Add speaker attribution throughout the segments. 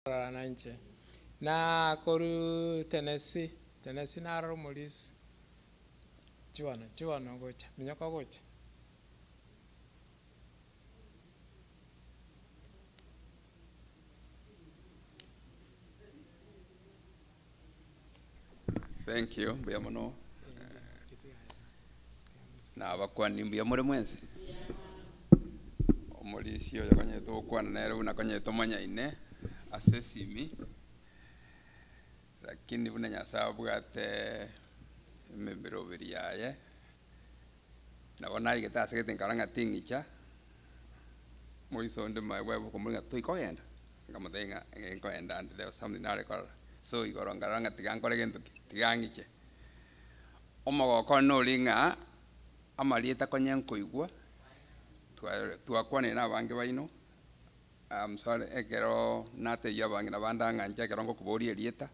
Speaker 1: Korora nainche. Na korwa Tennessee, Tennessee narora omorisia, chibono chibono gocha, minyoka gocha.
Speaker 2: Thank you, mbuya mono. Nabakwani mbuya more mwensi. Omorisia oyo konyete gokwana nere buna konyete omonyaine ase esimi, lakini buna Nyasaye abwate ememeroberi yaye, nabo naigete ase gete nkarora ng'a ting'icha, moiso onde mae bwaye bokomboria ng'a toikogenda, nkamotebia ng'a eh nkoenda ande there was something nare korora. So igoro nkarora ng'a tiga nkore gento ki, tiga ng'iche. Omogoko one noria ng'a amarieta konya nkoigwa, twa twakwanire na abange baino, I'm sorry ekero natebia abang'ina bande ng'a inche ekero ngokoboria erieta,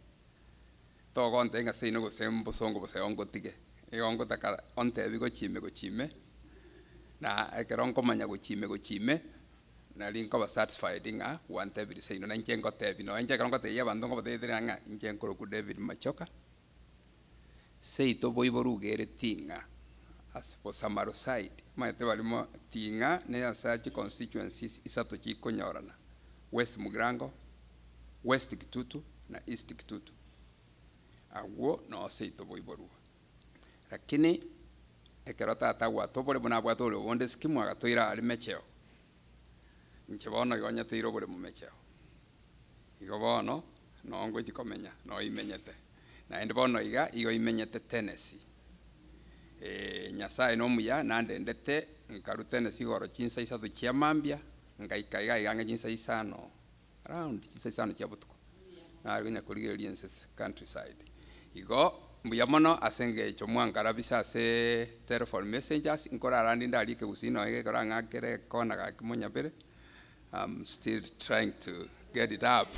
Speaker 2: togontebia ng'a seino gose mbosongo gose ongotige, igo ngotaka ontebie gochia ime gochia ime, na ekero nkomanya gochia ime gochia ime, nari nkoba satisfied ng'a gwantebirie seino na inche ngotebia nonya inche ekero ngotebia abanto nkobatebetie ng'a inche nkorokwa David Machoka. Seito boibo rugere ting'a ase bosamaro side omanyete barimo ting'a ne ase chi constituencies isato chikonyorana West Mugirango, West Kitutu na East Kitutu agwo noo seito boiborwa. Lakini ekero tata agwate oboremo nabwate oboremo bonde skimu agatoira aria mecheo, inche bono igo nyateire oboremo mecheo. Igo bono noo ngochia komenya, noo imenyete. Naende bono iga, igo imenyete Tennessee. Nyasaye nomuya, nandendete, nkarwa Tennessee igoro chinsa isato chia mambia, ngaika iga iga ang'e chinsa isano, around chinsa isano chia botuko. Nare konya korigereria ense countryside. Igo, mbuya mono ase engencho mwankarabisa ase telephone messages, nkorarande ndarike gusii nonya gekora ng'akere ekona gaki monyabere. I'm still trying to get it up.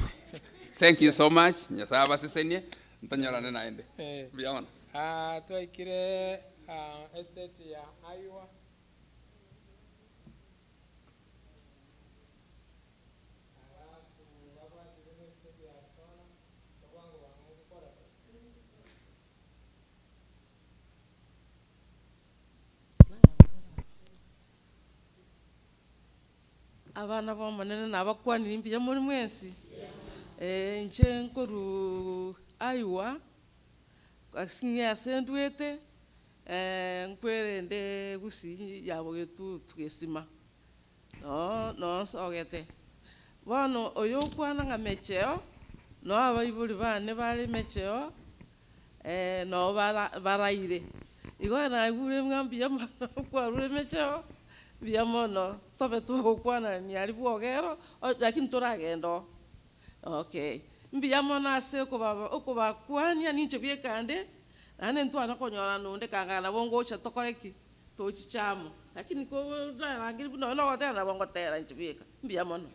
Speaker 2: Thank you so much. Nyasaye abasesenie. Ntonyorane naende.
Speaker 1: Eh.
Speaker 2: Mbuya mono.
Speaker 1: Ah, twaikire ah, estate ya Iowa. Alafu babwatire na estate ya Arizona, bwango bwango gokora
Speaker 3: Abana b'Omonene nabakwanirie mbuya more mwensi? Ee, inche nkorwa Iowa, ase ng'e ase ndwete, nkwerende gusii ya bogetutu gesima, noo noo nsogete. Bono oyo okwana ng'a mecheo, noo abaibori bane bare mecheo, noo bara baraire. Igo naigure ng'a mbuya mono kwarure mecheo, mbuya mono tobe togokwanania aria bwogero, lakini toragenda oo. Okay, mbuya mono ase okobaba okobakwania ninche bieka nde, naende ntwane konyorana onde kang'aa nabo ngocha tokore ki? Tochiche amo, lakini ko narangeria buna nonya nogotera nabo ngotera inche bieka, mbuya mono.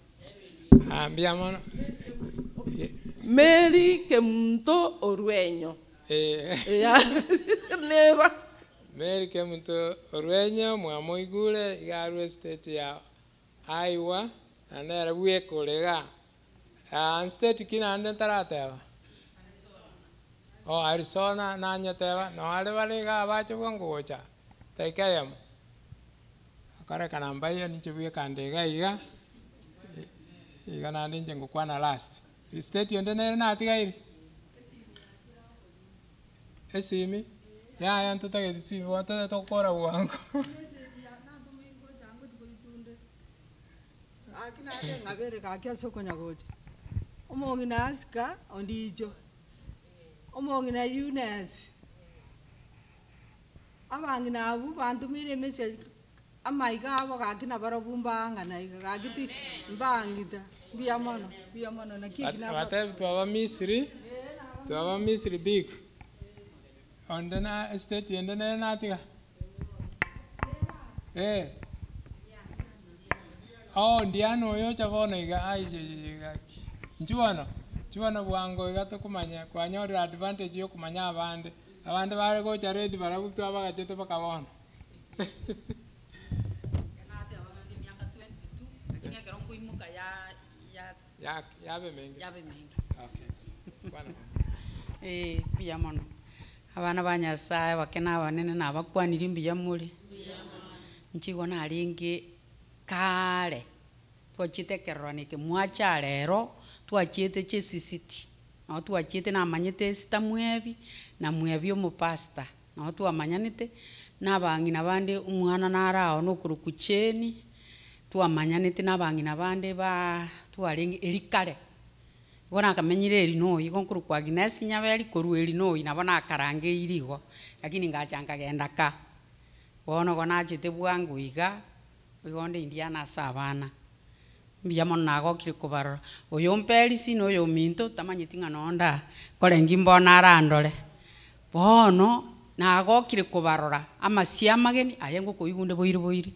Speaker 1: Ah, mbuya mono.
Speaker 3: Mary Kemunto Orwenyo.
Speaker 1: Eh.
Speaker 3: Eya neba.
Speaker 1: Mary Kemunto Orwenyo mwamoigure iga arwe estate ya Iowa na nere bweka ore igaa. Ah, state ki naende ntarateba? Oh, Arizona nanyeteba, noo are bare igaa bache bwango gocha, dakika eyemo. Akorekana mbayo ninche bweka nde iga iga, iga naende inche ngokwana last. State ende nere natigaire? Esimi, yaya ntotageti simi bono totagete gokora bwango.
Speaker 4: Gaki naende ng'abere gaki ase okonyagocha, omong'ina asika ondicho, omong'ina Eunice, abang'ina abwo bantomeire emessage amaiga abo gaki nabarobwo mbaang'ana iga gaki ti mbang'ita, mbuya mono, mbuya mono naki eki nabo.
Speaker 1: Batebi twaba Misri, twaba Misri big. Onde na estate ende nere natiga? Eh. Oh Ndiana oyo ocha bono iga aiyeyeye gaki. Inchuo bono, inchuo bono bwango iga tokomanya kwanyorire advantage ya okomanya abande, abande bare gocha ready barabwo twabagachete mpaka bono. Ya yabe emenge.
Speaker 5: Yabe emenge.
Speaker 1: Okay. Kwana mama.
Speaker 5: Ee, mbuya mono. Abana ba Nyasaye abake na abanene nabakwanirie mbuya more. Inche igo narenge kaare, twachiete ekerorano eke mwacha rero, twachiete chesisiti, nabo twachiete namanyete Esther Mwebi, na Mwebi omopastor, nabo twamanyanete, na abang'ina bande omwana naro ao nokorokwa Jane, twamanyanete na abang'ina bande baa twarenge eria kare. Igo nakamenyire Illinois, igo nkorokwa Agnes Nyaberi korwa Illinois, nabo nakarangeiri igo, lakini ngacha nkagenda ka. Bono igo nachete bwango iga, igo onde Indiana ase abana. Mbuya mono nagokire kobarora. Oyo mperisi na oyominto, tamanyeti ng'a nonde aa, nkorengi mbono arandore. Bono, nagokire kobarora, amasio amageni, aye ngokoigwa boire boire,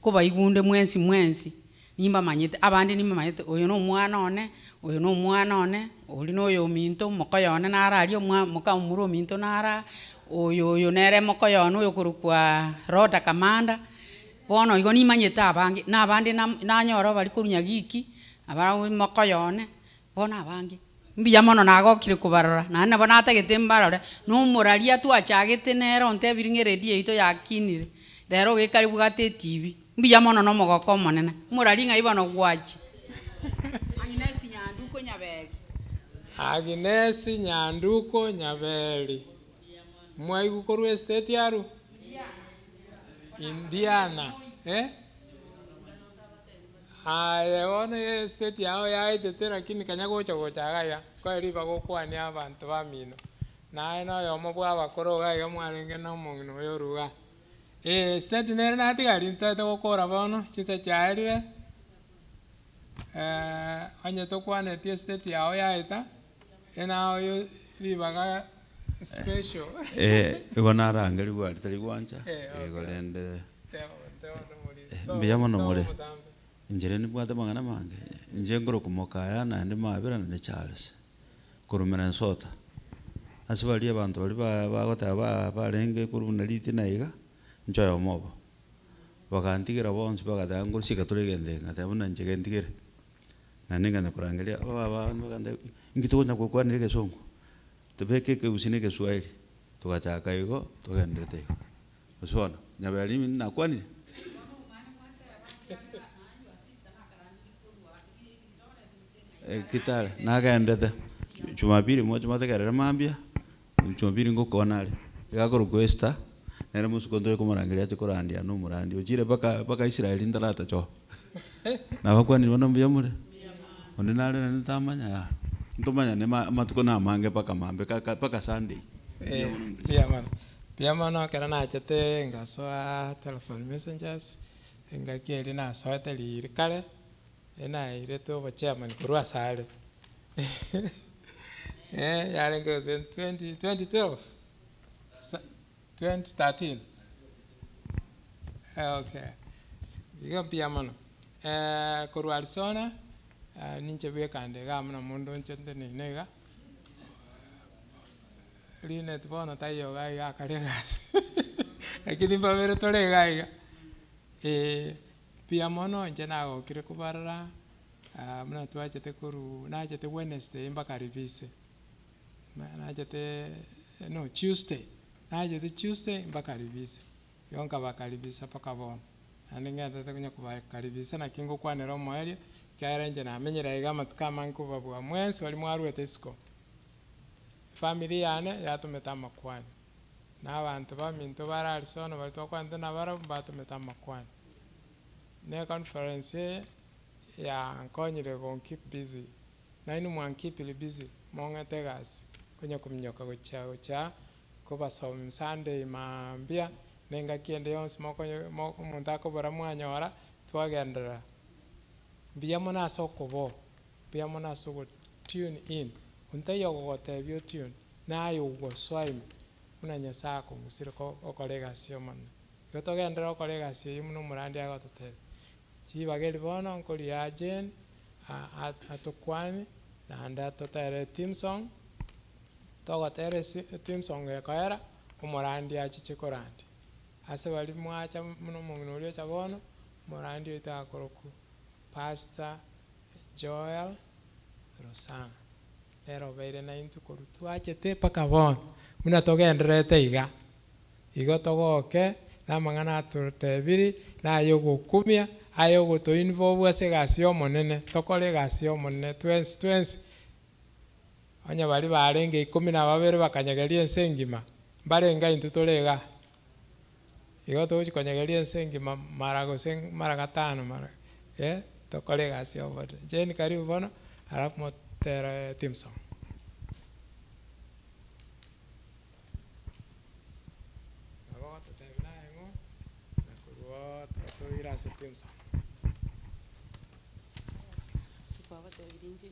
Speaker 5: nkobaigwa mwensi mwensi, nimbamanyete, abande nimbamanyete, oyo na omwana one, oyo na omwana one, oria na oyominto, mokoyo one naro aria omwa moka omura ominto naro aa, oyo oyo nere mokoyo one oyokorokwa Rhoda Kamanda, bono igo nimanyete abange, na abande nam nanyora baria korwa Nyagiki, abarabwo mokoyo one, bono abange. Mbuya mono nagokire kobarora, naende nabo natagete mbarore, na omoraria twachagete nere ontebirie ng'a eredio yaito yakinire, rero iga ekaribwate etibi. Mbuya mono na omogoko omonene, omorari ng'ai bono gwachia? Agnes Nyanduko Nyaberi.
Speaker 1: Agnes Nyanduko Nyaberi. Mwaigwa korwa estate arwo? Indiana. Eh? Aye bono estate yao yaetete lakini kanya gocha gocha iga iga, nkoe ribaga okwanie abanto bamino. Naye na oyomo bwa abakoro iga iga mwarenge na omong'ina oyo orwa igaa. Eh, state nere natigari ntaete gokora bono, chinsa chiaerire, onye tokwaneti estate yao yaeta, enaoyo ribaga special.
Speaker 6: Eh, igo narangerigwe aria tari gwancha,
Speaker 1: Eh, okay.
Speaker 6: igo rende
Speaker 1: Teba teba nomoriri.
Speaker 6: mbuya mono more.
Speaker 1: Togotambe.
Speaker 6: Inche nibwate amang'ana amange, inche nkorokwa Mokaya naende Mabera naende Charles, korwa Minnesota. Ase baria abanto baria ba bagoteba ba barenge korwa buna ritina iga, inche oyomo obo. Bagantigera bonsi bagateba ngosika tore egento eke, ngateba buna inche gentigere. Naende nkanya korangeria ababa bagantebia inki tokonya gokwanera egesongo, tobeke ekegusii na egeswahili, togachaka igo, togenderete igo. Gose bono, Nyaberi imi nakwanire? Kitale, nagendete, Jumapili moche motegerere mambia, Jumapili ngokwana are, iga akorokwa Esther, nere mosuko ntoche komorangeria ache korandia na omorandi, ochire mpaka mpaka Israel ntaratacha oo. Nabakwanire bono mbuya more? Onde nare naende ntamanya yaya, ntomanyane ma amatuko na amange mpaka mambia kaka mpaka Sunday. Mbuya mono mbuya.
Speaker 1: Mbuya mono, mbuya mono ekero nachete ngasoa telephone messengers, engaki eria nasoete riiri kare, enairete obochairman korwa ase are, yarenge gose twenty twenty twelve, sa twenty thirteen, okay, igo mbuya mono. Korwa Arizona, ninche bweka inde iga amo na omonto inche nteneine iga, Linet bono taiyo iga iga akare egasi, lakini mbabere tore iga iga, eh, mbuya mono inche nagokire kobarora, buna twachete korwa nachete Wednesday mbakaribise, na nachete no Tuesday, nachete Tuesday mbakaribise, igo nkabakaribisa mpaka bono. Naende ng'enderete konya kobakaribisa naki ngokwanera omoerio, ekiagera inche namenyire iga amatuko amange kobabua mwensi baria mwarwete isiko. Efamiri yane yatomete amakwani, na abanto baminto bare Arizona baria twakwanete nabarabwo mbatomete amakwani. Na econference eye, yankonyire go keep busy, nainwe mwankipire busy, mong'ete egasi, konya kominyoka gochia gochia kobasomia Sunday maambia, na engaki ende yonsi mokonye mo omonto akobora mwanyora, twagenderera. Mbuya mono ase okoboo, mbuya mono ase ogo tune in, onde taiyo ogogotebia otune, naye ogosoa ime, buna Nyasaye akong'usire ko okore egasi ya Omonene. Igo togenderere gokora egasi eyio buna omorandia agototebia. Ribaga eri bono nkoria Jane, a- atokwane, naende atotere etheme song, togotera esi etheme song ekoera, omorandia achiche korandia. Ase baria mwacha buna omong'ina oria ocha bono, omorandia oito akorokwa Pastor Joel. Rosana. Nere obeire naintwe korwa twachete mpaka bono, buna togendererete iga. Igo togoke, na amang'ana atotebiri, na aya ogokumia, aya ogotoinvolve ase egasi ya omonene, tokore egasi ya omonene twensi twensi. Onye baria barenge ikomi na babere bakanyegeria ense engima, mbarenge intwe tore igaa. Igo togochi konyegeria ense engima mara gose mara gatano mara eh, tokore egasi ya omonene. Jane karibu bono, alafu motere team song. Nabo ogototebia naye ng'o, na korwa oo ase team song.
Speaker 7: Sikwabatebirie inche.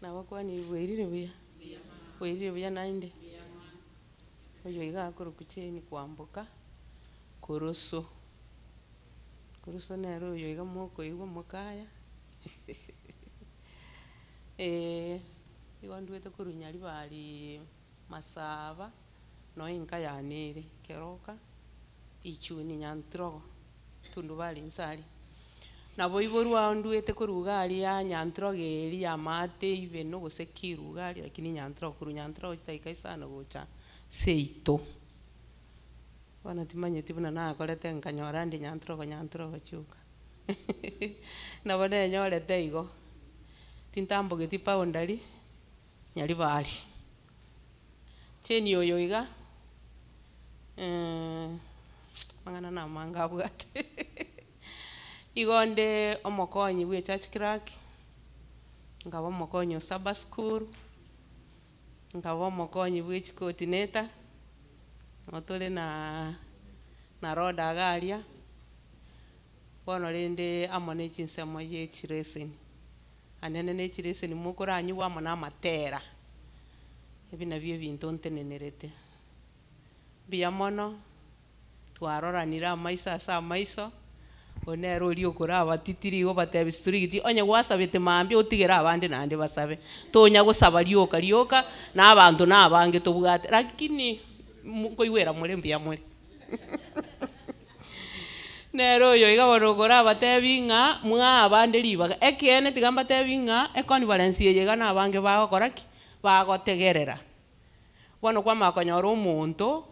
Speaker 7: Nabakwanire bwairire buya, bwairire buya naende, oyo iga akorokwa Jane Kwamboka, Koroso. Koroso nere oyo iga mokoigwa mokaya, igo ndwete korwa Nyaribari Masaba, noe enka yane ere, Keroka, Ichuni Nyantrogo, Tundubari inse aria. Nabo iborwa ao ndwete korwa iga aria Nyantrogo eria ya maate ibeno gose kiru iga aria lakini Nyantrogo korwa Nyantrogo chidakika isano gocha seito. Bono timanyeti buna nakorete nkanyora ndi Nyantrogo Nyantrogo chioka nabo nenyorete igo, tintambogeti boundary, Nyaribari. Jane oyo iga, amang'ana na amange abwate igo nde omokonyi bwa echurch clerk, nkaba omokonyi o Saba school, nkaba omokonyi bwa echicoordinator, nabo tore na na Rhoda iga aria, bono rende amo na echinsemo ya echileseni, anene na echileseni mokoranyigwa amo na amatera, ebi nabio ebinto ntenenerete. Mbuya mono, twaroranire amaiso ase amaiso, oyo nere oria okorabatitiri igo obatebi stricti, onye gwasabete mambia otigere abande naende basabe, tonya gosaba rioka rioka, na abanto na abange tobwate, lakini nkoigwera more mbuya more nere oyo iga bono okorabatebi ng'a mwae abande ribaga, ekeene tiga mbatebi ng'a econference eye iga na abange bagokora ki? Bagotegerera. Bono kwamanya konyora omonto,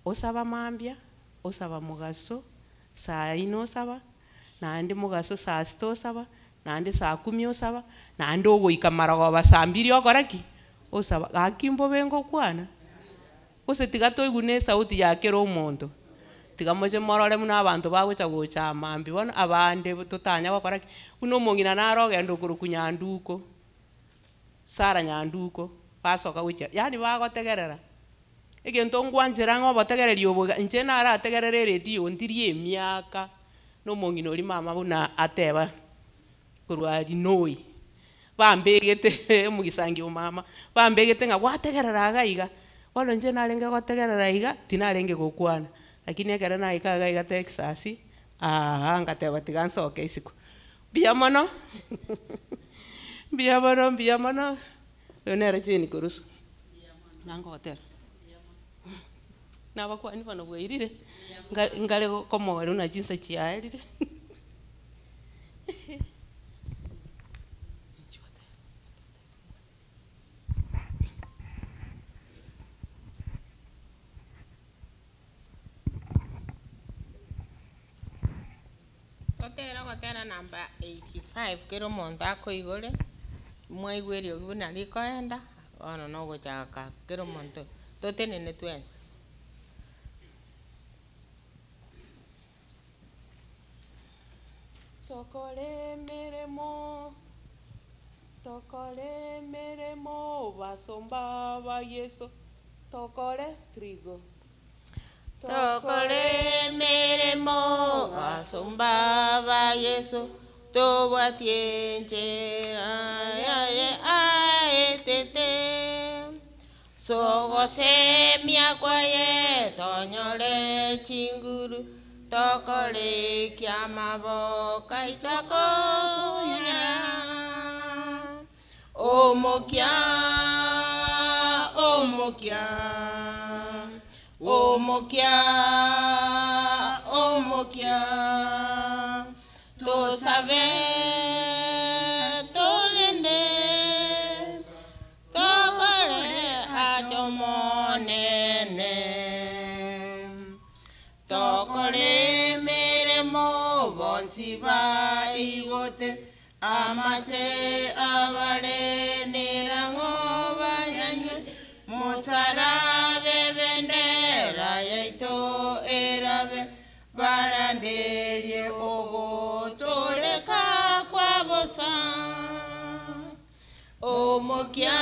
Speaker 7: osaba mambia, osaba mogaso, saa ine osaba, naende mogaso saa sita osaba, naende saa kumi osaba, naende ogoika marogoba saa mbiri okora ki? Osaba. Gaki mbobe ngokwana, gose tiga toigwe na esauti ya kera omonto, tiga moche morore buna abanto bagocha gocha mambia bono, abande totanya gokora ki, buna omong'ina nare ogenda okorokwa Nyanduko, Sarah Nyanduko, basoka gochia yaani bagotegerera, egento ngwanchera ng'a obotegereri obo iga, inche narategerere eredio ndiri emiaka, na omong'ina oria mama buna ateba korwa Rinoi, bambegete omogisangio o mama, bambegete ng'a gwategerera iga iga, bono inche narenge gotegerera iga, tinarenge gokwana, lakini ekero naika iga iga Texas, aaha ngateba tiga nsoke isiko. Mbuya mono, mbuya mono mbuya mono, oyo nere Jane Kurusu, ng'a ngogotera. Nabakwani bono bwairire, nga nkare komorwa buna chinsa chiaerire.
Speaker 8: Totere ogotera number 85 kera omonto akoigore, mwaigwa eriogi buna rikoenda, bono na ogochaka kera omonto totenene twensi.
Speaker 7: Tokore emeremo, tokore emeremo, basomba ba Yeso, tokore trigo.
Speaker 8: Tokore emeremo, basomba ba Yeso, tobwatie enchera yaye aetete. Sogosemia kwaye tonyore chinguru, tokore kiamaboko aitokonyara. Omokia, omokia, omokia, omokia, tosabe. Tosabe torende tokore acho monene tokore emeremo bonsi baigote amache abarenera ng'o banyanywe mosarabe bendera yaito erabe baranderie ogotoreka kwa bosa omokia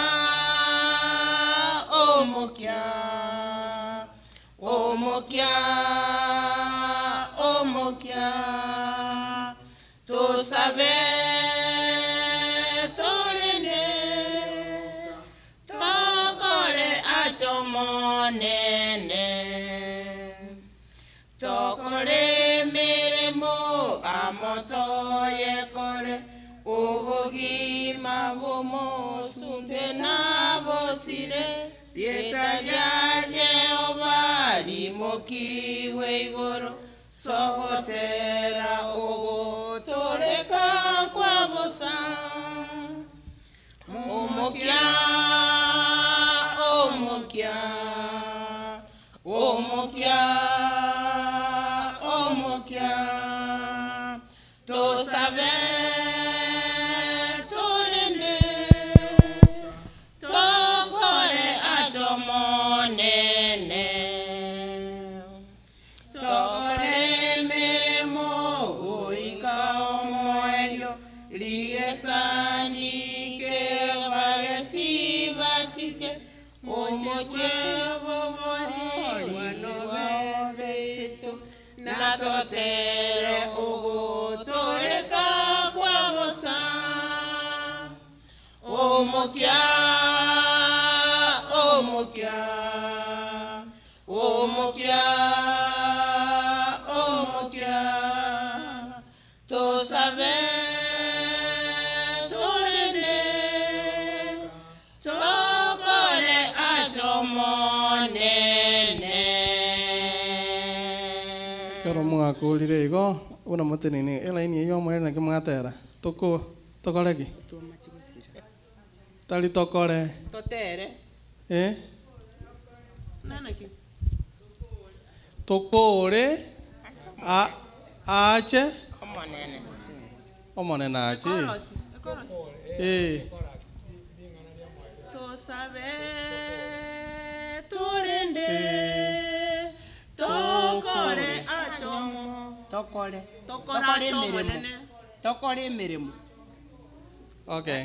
Speaker 8: omokia omokia omokia tosabe torende tokore acho monene tokore emeremo amotoyekore obogima bomosunte nabosire rieta ria Jehova rimokiwe igoro sogotera ogotoreka kwa bosa omokia omokia omokia omokia tosabe torende tokore acho monene tokore emeremo goika omoerio rigesanike bagesi bachiche omoche boborigwabeseto natotere ogotoreka kwa bosa omokia omokia omokia omokia tosabe torende tokore acho monene
Speaker 9: Kero mwakurire igo buna motenene elaini eyo omoere naki mwatera toko tokore ki tari tokore
Speaker 7: Totere.
Speaker 9: eh
Speaker 7: Nanaki.
Speaker 9: tokore a ache
Speaker 8: omonene
Speaker 9: omonene ache
Speaker 7: Ekorosi. Ekorosi.
Speaker 9: eh
Speaker 7: Tosabe torende tokore acho
Speaker 5: Tokore.
Speaker 7: Tokore
Speaker 5: Tokore
Speaker 7: acho
Speaker 5: emeremo.
Speaker 7: omonene.
Speaker 5: Tokore emeremo.
Speaker 9: okay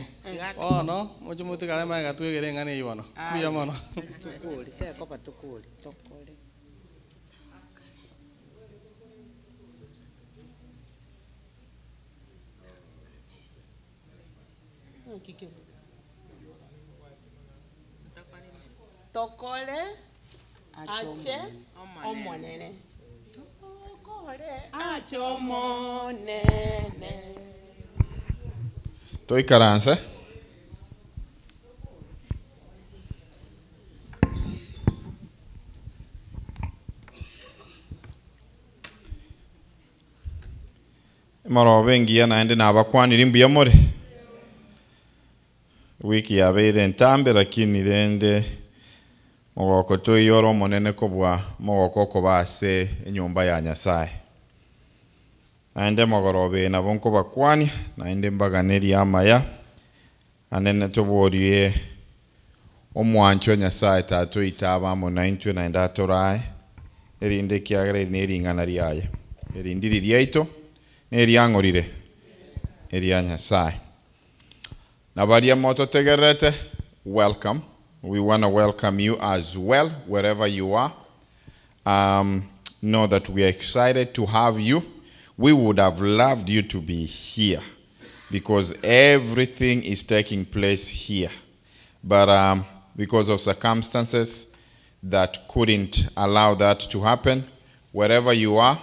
Speaker 9: bono moche motigare magega twegere eng'ana eywo bono mbuya mono
Speaker 5: Tukore, tekoba tukore, tokore.
Speaker 7: Tokore ache omonene. Tokore ache omonene.
Speaker 10: Toikaranse. Morobe ngiya naende nabakwanire mbuya more. Wiki yabeire entambe lakini rende mogoko toiyora omonene kobua mogoko okoba ase enyomba ya Nyasaye. Naende mogorobe nabo nkobakwania naende mbaganerie amaya anene toborie omwancho Nyasaye tatoita abamo naintwe naende atorae erinde ekiagera eri na ering'ana riaye erindiri riaito na eriang'orire eria Nyasaye. Na baria mototegererete, welcome. We want to welcome you as well, wherever you are. Know that we are excited to have you. We would have loved you to be here because everything is taking place here. But because of circumstances that couldn't allow that to happen, wherever you are,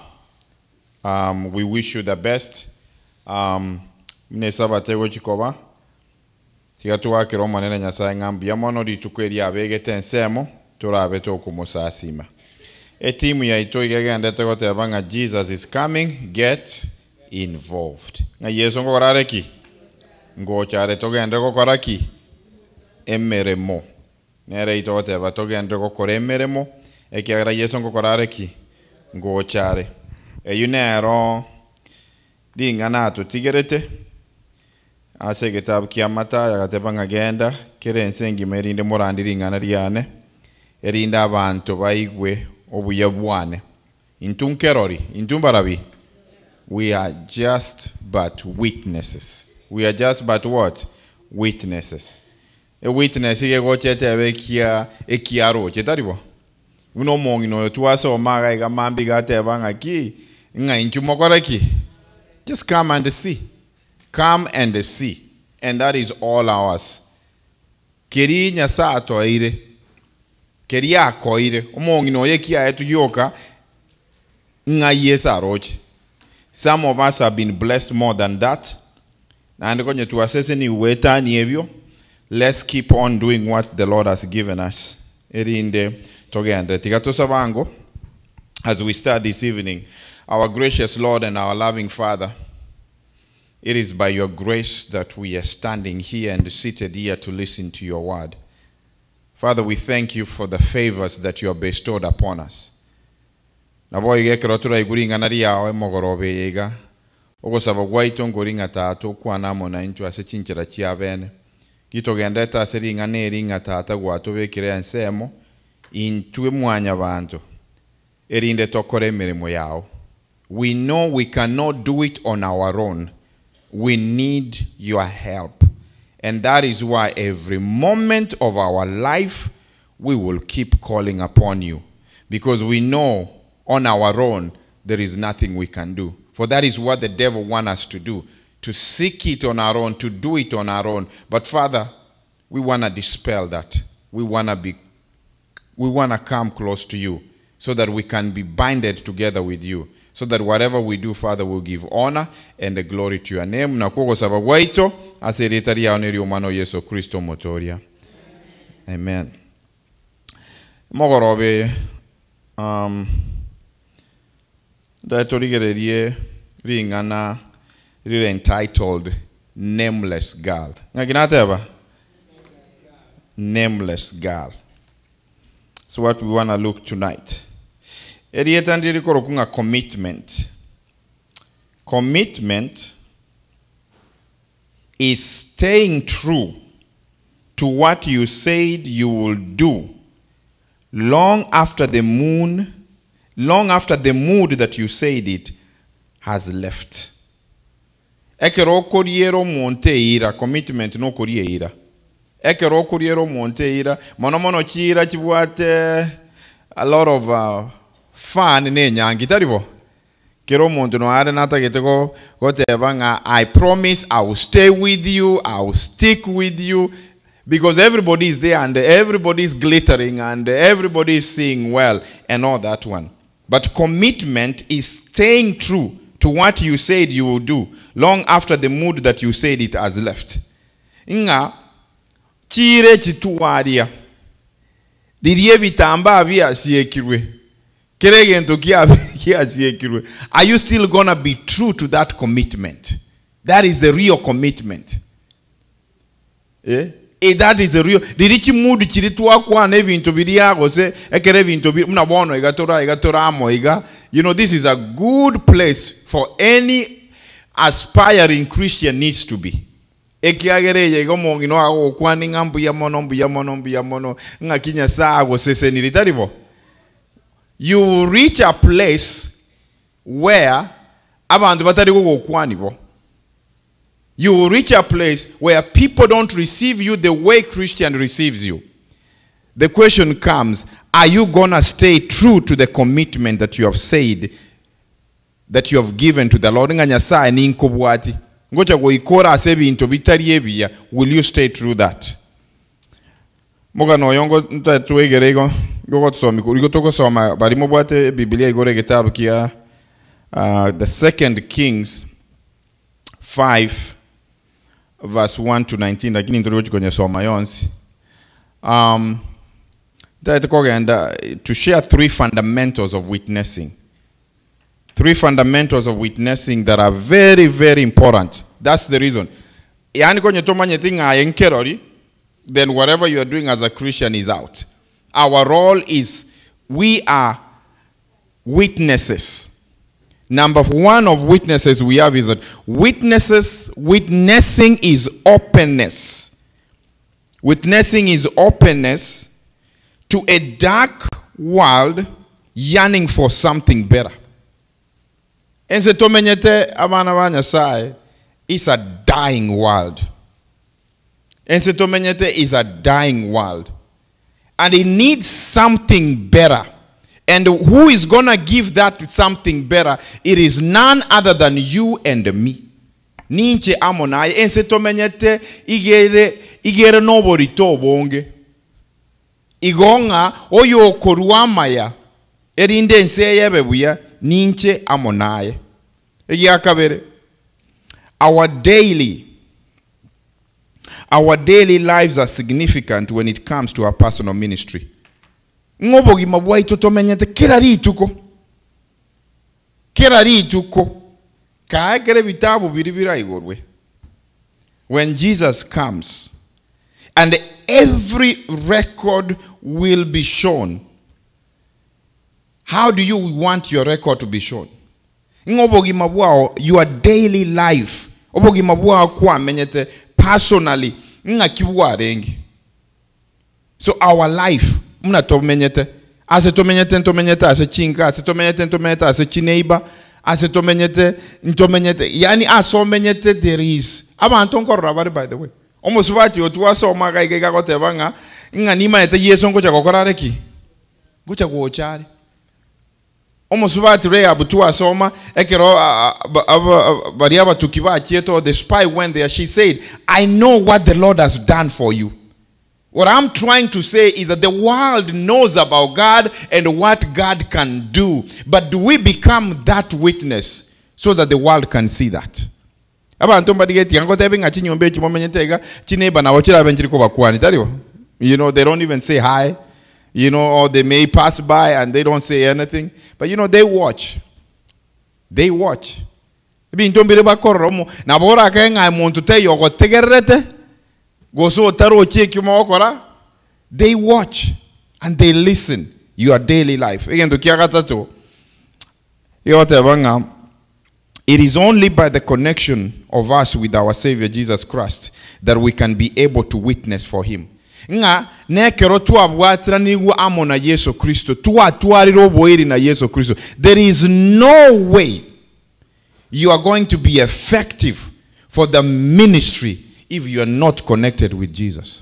Speaker 10: we wish you the best. Mune gochikoba tiga twakera omonene Nyasaye ng'a mbuya mono rituko eria abegete ensemo torabe tokomosasima. Etimu yaito iga egendete goteba ng'a Jesus is coming, get Involved. Ng'a Yeso ngokora are ki? Ngocha are togende gokora ki? Emeremo. Nere itogoteba togende gokora emeremo, ekiagera Yeso ngokora are ki? Ngocha are. Eywo nero ring'ana atotigerete, ase egetabu kia Mathayo agateba ng'a genda kera ense engima erinde morandie ring'ana riane, erinde abanto baigwe obuya bwane. Intwe nkerori, intwe mbarabi? We are just but witnesses. We are just but what? Witnesses. E witness iga egocha etebe ekia ekiaroche, tari bo? Buna omong'ina oyo twasoma iga iga mambia iga ateba ng'aki, ng'a inchuo mokore ki? Just come and see. Come and see. And that is all ours. Keria Nyasae atoeire, keria akoeire, omong'ina oyo ekiaetwe gioka, ng'a Yeso aroche. Some of us have been blessed more than that. Naende konye twaseseniwe goetania ebio, let's keep on doing what the Lord has given us. Erinde togende. Tiga tosabe ango as we start this evening. Our gracious Lord and our loving Father, it is by your grace that we are standing here and seated here to listen to your word. Father, we thank you for the favors that you have bestowed upon us. Nabo iga ekero toraigwe ring'ana riao emogoroba eye iga, ogosaba gwaito nkori ng'a Tata okwane amo naintwe ase chinchera chia bene. Gitogenderete ase ring'ana eri ng'a Tata gwatobekire ensemo intwe mwanyabanto, erinde tokore emeremo yao. We know we cannot do it on our own. We need your help. And that is why every moment of our life we will keep calling upon you. Because we know on our own there is nothing we can do. For that is what the devil wants us to do, to seek it on our own, to do it on our own. But Father, we want to dispel that. We want to come close to you so that we can be binded together with you. So that whatever we do, Father, will give honor and the glory to your name. Na kogosaba gwaito ase erieta riao nerio omwana o Yeso Kristo omotoria. Amen. Mogorobe, ndatorigererie ring'ana rire entitled Nameless Girl. Ng'aki nateba? Nameless Girl. So what we want to look tonight. Erieta ndiri korokunga commitment. Commitment is staying true to what you said you will do long after the moon, long after the mood that you said it has left. Ekero okoriera omonto eira, commitment no koria eira. Ekero okoriera omonto eira, mono mono chiira chibwate a lot of fun nenyangi, tari bo? Kero omonto no are natagete goteba ng'a I promise I will stay with you, I will stick with you, because everybody is there and everybody is glittering and everybody is seeing well and all that one. But commitment is staying true to what you said you will do long after the mood that you said it has left. Nga chire chituaria ririe bitamba biasiekirwe kere gento kiasiekirwe. Are you still going to be true to that commitment? That is the real commitment. That is the real. Ririchi mood chiri twakwana ebintu biri agose ekere ebintu biri muna bono igatora igatora amo iga. You know, this is a good place for any aspiring Christian needs to be. Ekiagere igo mongino agokwani ng'a mbuya mono mbuya mono mbuya mono ng'aki Nyasaye agoseseniri, tari bo? You will reach a place where abantu batari gogokwani bo. You will reach a place where people don't receive you the way Christian receives you. The question comes, are you going to stay true to the commitment that you have said, that you have given to the Lord? Ng'a Nyasaye ninkobwati. Ngocha goikora ase ebinto bitari ebiya. Will you stay true that? Mogano oyo ngo twegere igo, gogosoma, igo togosoma, bari mobwate Biblia igore getabu kia, the 2 Kings 5 verse 1 to 19, lakini ntori kwenye soma yonsi. To share three fundamentals of witnessing. Three fundamentals of witnessing that are very, very important. That's the reason. Yaani konye tomanyeti ng'a nkerori, then whatever you are doing as a Christian is out. Our role is we are witnesses. Number one of witnesses we have is that witnesses, witnessing is openness. Witnessing is openness to a dark world yearning for something better. Ense tomenyete abana ba Nyasaye is a dying world. Ense tomenyete is a dying world. And it needs something better. And who is gonna give that something better? It is none other than you and me. Ninche amo naye ense tomenyete igere igere noborito obonge. Igo ng'a oyo okorwa amaya erinde ense eyebe buya ninche amo naye. Egia kabere, our daily our daily lives are significant when it comes to our personal ministry. Ng'obogima bwaito tomenyete kera rituko. Kera rituko. Kaekere bitabu biri biraigorwe. When Jesus comes, and every record will be shown. How do you want your record to be shown? Ng'obogima bwao, your daily life. Obogima bwao kwamenyete personally ng'aki bwarenge. So our life, muna tomenyete. Ase tomenyete ntomenyete ase chinka, ase tomenyete ntomenyete ase chineiba, ase tomenyete ntomenyete. Yani ase omenyete there is. Abanto nkorora bari by the way. Omosubati otwasoma gaiga gagoteba ng'a ng'a nimaete Yesu ngocha gokora are ki? Ngocha gocha are. Omosubati Rahab twasoma ekero baria abatuki bachiete, the spy went there, she said, I know what the Lord has done for you. What I'm trying to say is that the world knows about God and what God can do. But do we become that witness so that the world can see that? Abantu mbadigeti angotebe ng'a chinyomba echi momenyete iga chineighbor nabo chirabe nchiri kobakwani taribo. You know, they don't even say hi. You know, or they may pass by and they don't say anything. But you know, they watch. They watch. Ebinto mbire bakorora mo nabo orakae ng'a omonto teiyo ogotegererete gose otarochie ekio mogokora. They watch and they listen your daily life. Egento kia gatato egoteba ng'a it is only by the connection of us with our Savior Jesus Christ that we can be able to witness for him. Ng'a nekero twabwatiranigwe amo na Yesu Kristo, twatwarire oboiri na Yesu Kristo. There is no way you are going to be effective for the ministry if you are not connected with Jesus.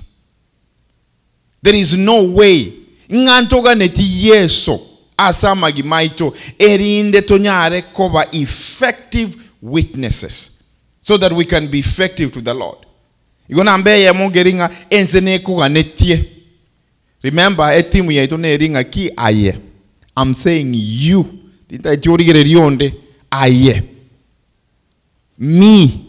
Speaker 10: There is no way. Ng'a ntoganeti Yesu ase amagima aito erinde tonyare koba effective witnesses so that we can be effective to the Lord. Igo namba eyemo ngeri ng'a ense nekoganetie. Remember, etimu yaito neri ng'a ki aye. I'm saying you. Tintaeti origereria onde aye. Me.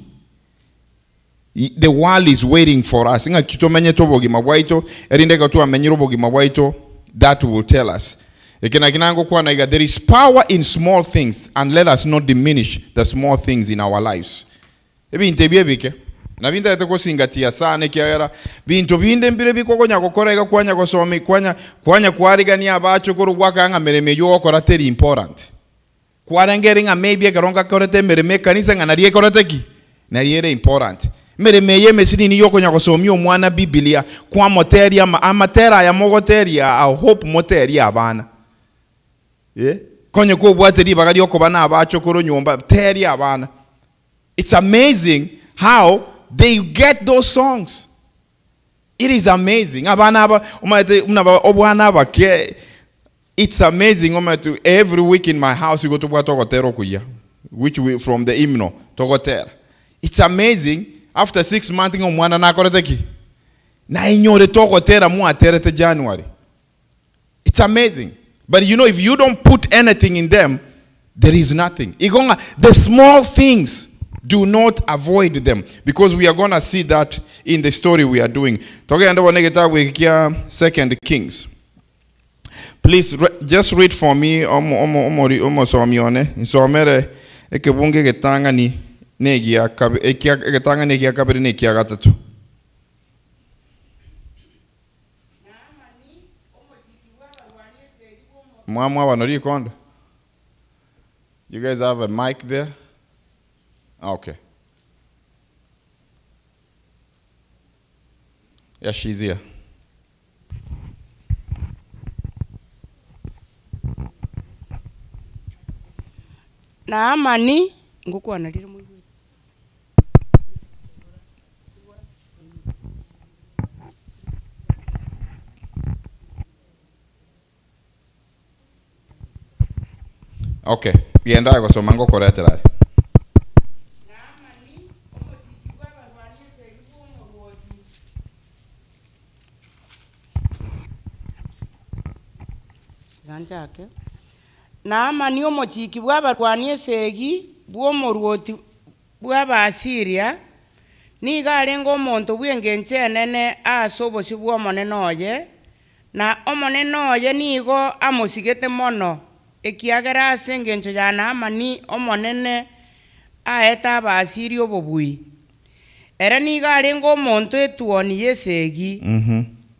Speaker 10: The world is waiting for us. Ng'a kitomenyete obogima bwaito, erinde ekero twamenyire obogima bwaito, that will tell us. Eke naki nangokwana iga, there is power in small things, and let us not diminish the small things in our lives. Ebinto ebi ebike. Na bintaete gosingatia sana ekiagera binto binde mbire bikokonya gokora iga kwanya gosomi, kwanya, kwanya kwarigania abacho korwa gwaka ng'a meremo eywo ogokora teri important. Kwarengeri ng'a maybe ekero ngakorete emeremo ekanisa ng'a nari ekorete ki? Nari ere important. Emeremo eye emesini niyo okonya gosomia omwana Biblia, kwamoteria ama, amatera aya mogoteria, I hope moteria abana. Konye kobwate ribaga riokoba na abacho korwa nyomba, teria abana. It's amazing how they get those songs. It is amazing. Abana aba, omaete, muna ba, obwana abake. It's amazing. Omaete, every week in my house you go to togotera okuya, which we from the hymnal togotera. It's amazing. After 6 months ng'omwana nakorete ki? Na inyore togotera mwaterete January. It's amazing. But you know, if you don't put anything in them, there is nothing. Igonga, the small things, do not avoid them, because we are going to see that in the story we are doing. Togenda bonegeta wekia 2 Kings. Please re, just read for me omo omo omori omosomi one nsomere ekebungo egetang'ani na egia kabe ekia egetang'ani egia kabere na ekia gatato. Mwamwaba norikondo? You guys have a mic there? Okay. Yeah, she's here.
Speaker 11: Naamani ngokwana rire moigwete.
Speaker 10: Okay, genda aye gosoma ngokoretera aye.
Speaker 11: Tiga nchake. Naamani omochiki bw'abarwani esegi bw'omorwoti bw'Abaasiria, nigo arenge omonto bw'engencho enene ase obosio bw'omonene oye, na omonene oye nigo amosigete mono, ekiagera ase engencho ya Naamani Omonene aete Abaasiria obobui. Ere nigo arenge omonto etuoni y'esegi,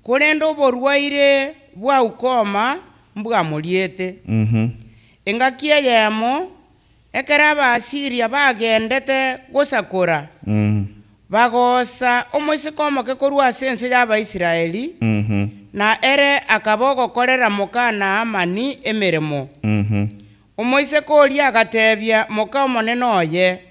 Speaker 11: korende oborwaire bwa ukoma mbwamoriete. Engaki eyemo, ekero Abaasiria bagendete gosakora, bagoosa omoiseke omoke korwa ase ense y'Abaisraeli, na ere akaba ogokorera moka Naamani emeremo. Omoiseke oria agatebia moka omonene oye,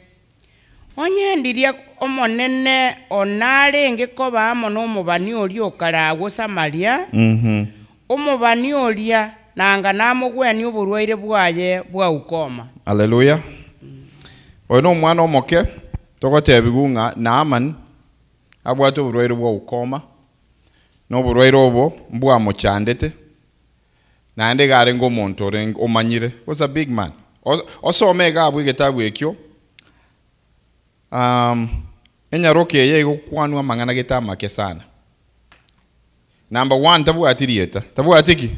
Speaker 11: Onye ndiria Omonene one arenge koba amo nomobani oria o kare agwo Samaria, omobani oria nanga namogwenie oborwaire bwaye bwa ukoma.
Speaker 10: Haleluya! Oyo nomwana omoke togotebigwa ng'a Naaman abwate oborwaire bwa ukoma, na oborwaire obo mbwamochandete, naende iga arenge omonto orenge omanyire, was a big man. Osome iga abwo egetabu ekio, enyaroka eye egokwanwa amang'ana gete amake sana. Number one tabwati rieta, tabwati ki?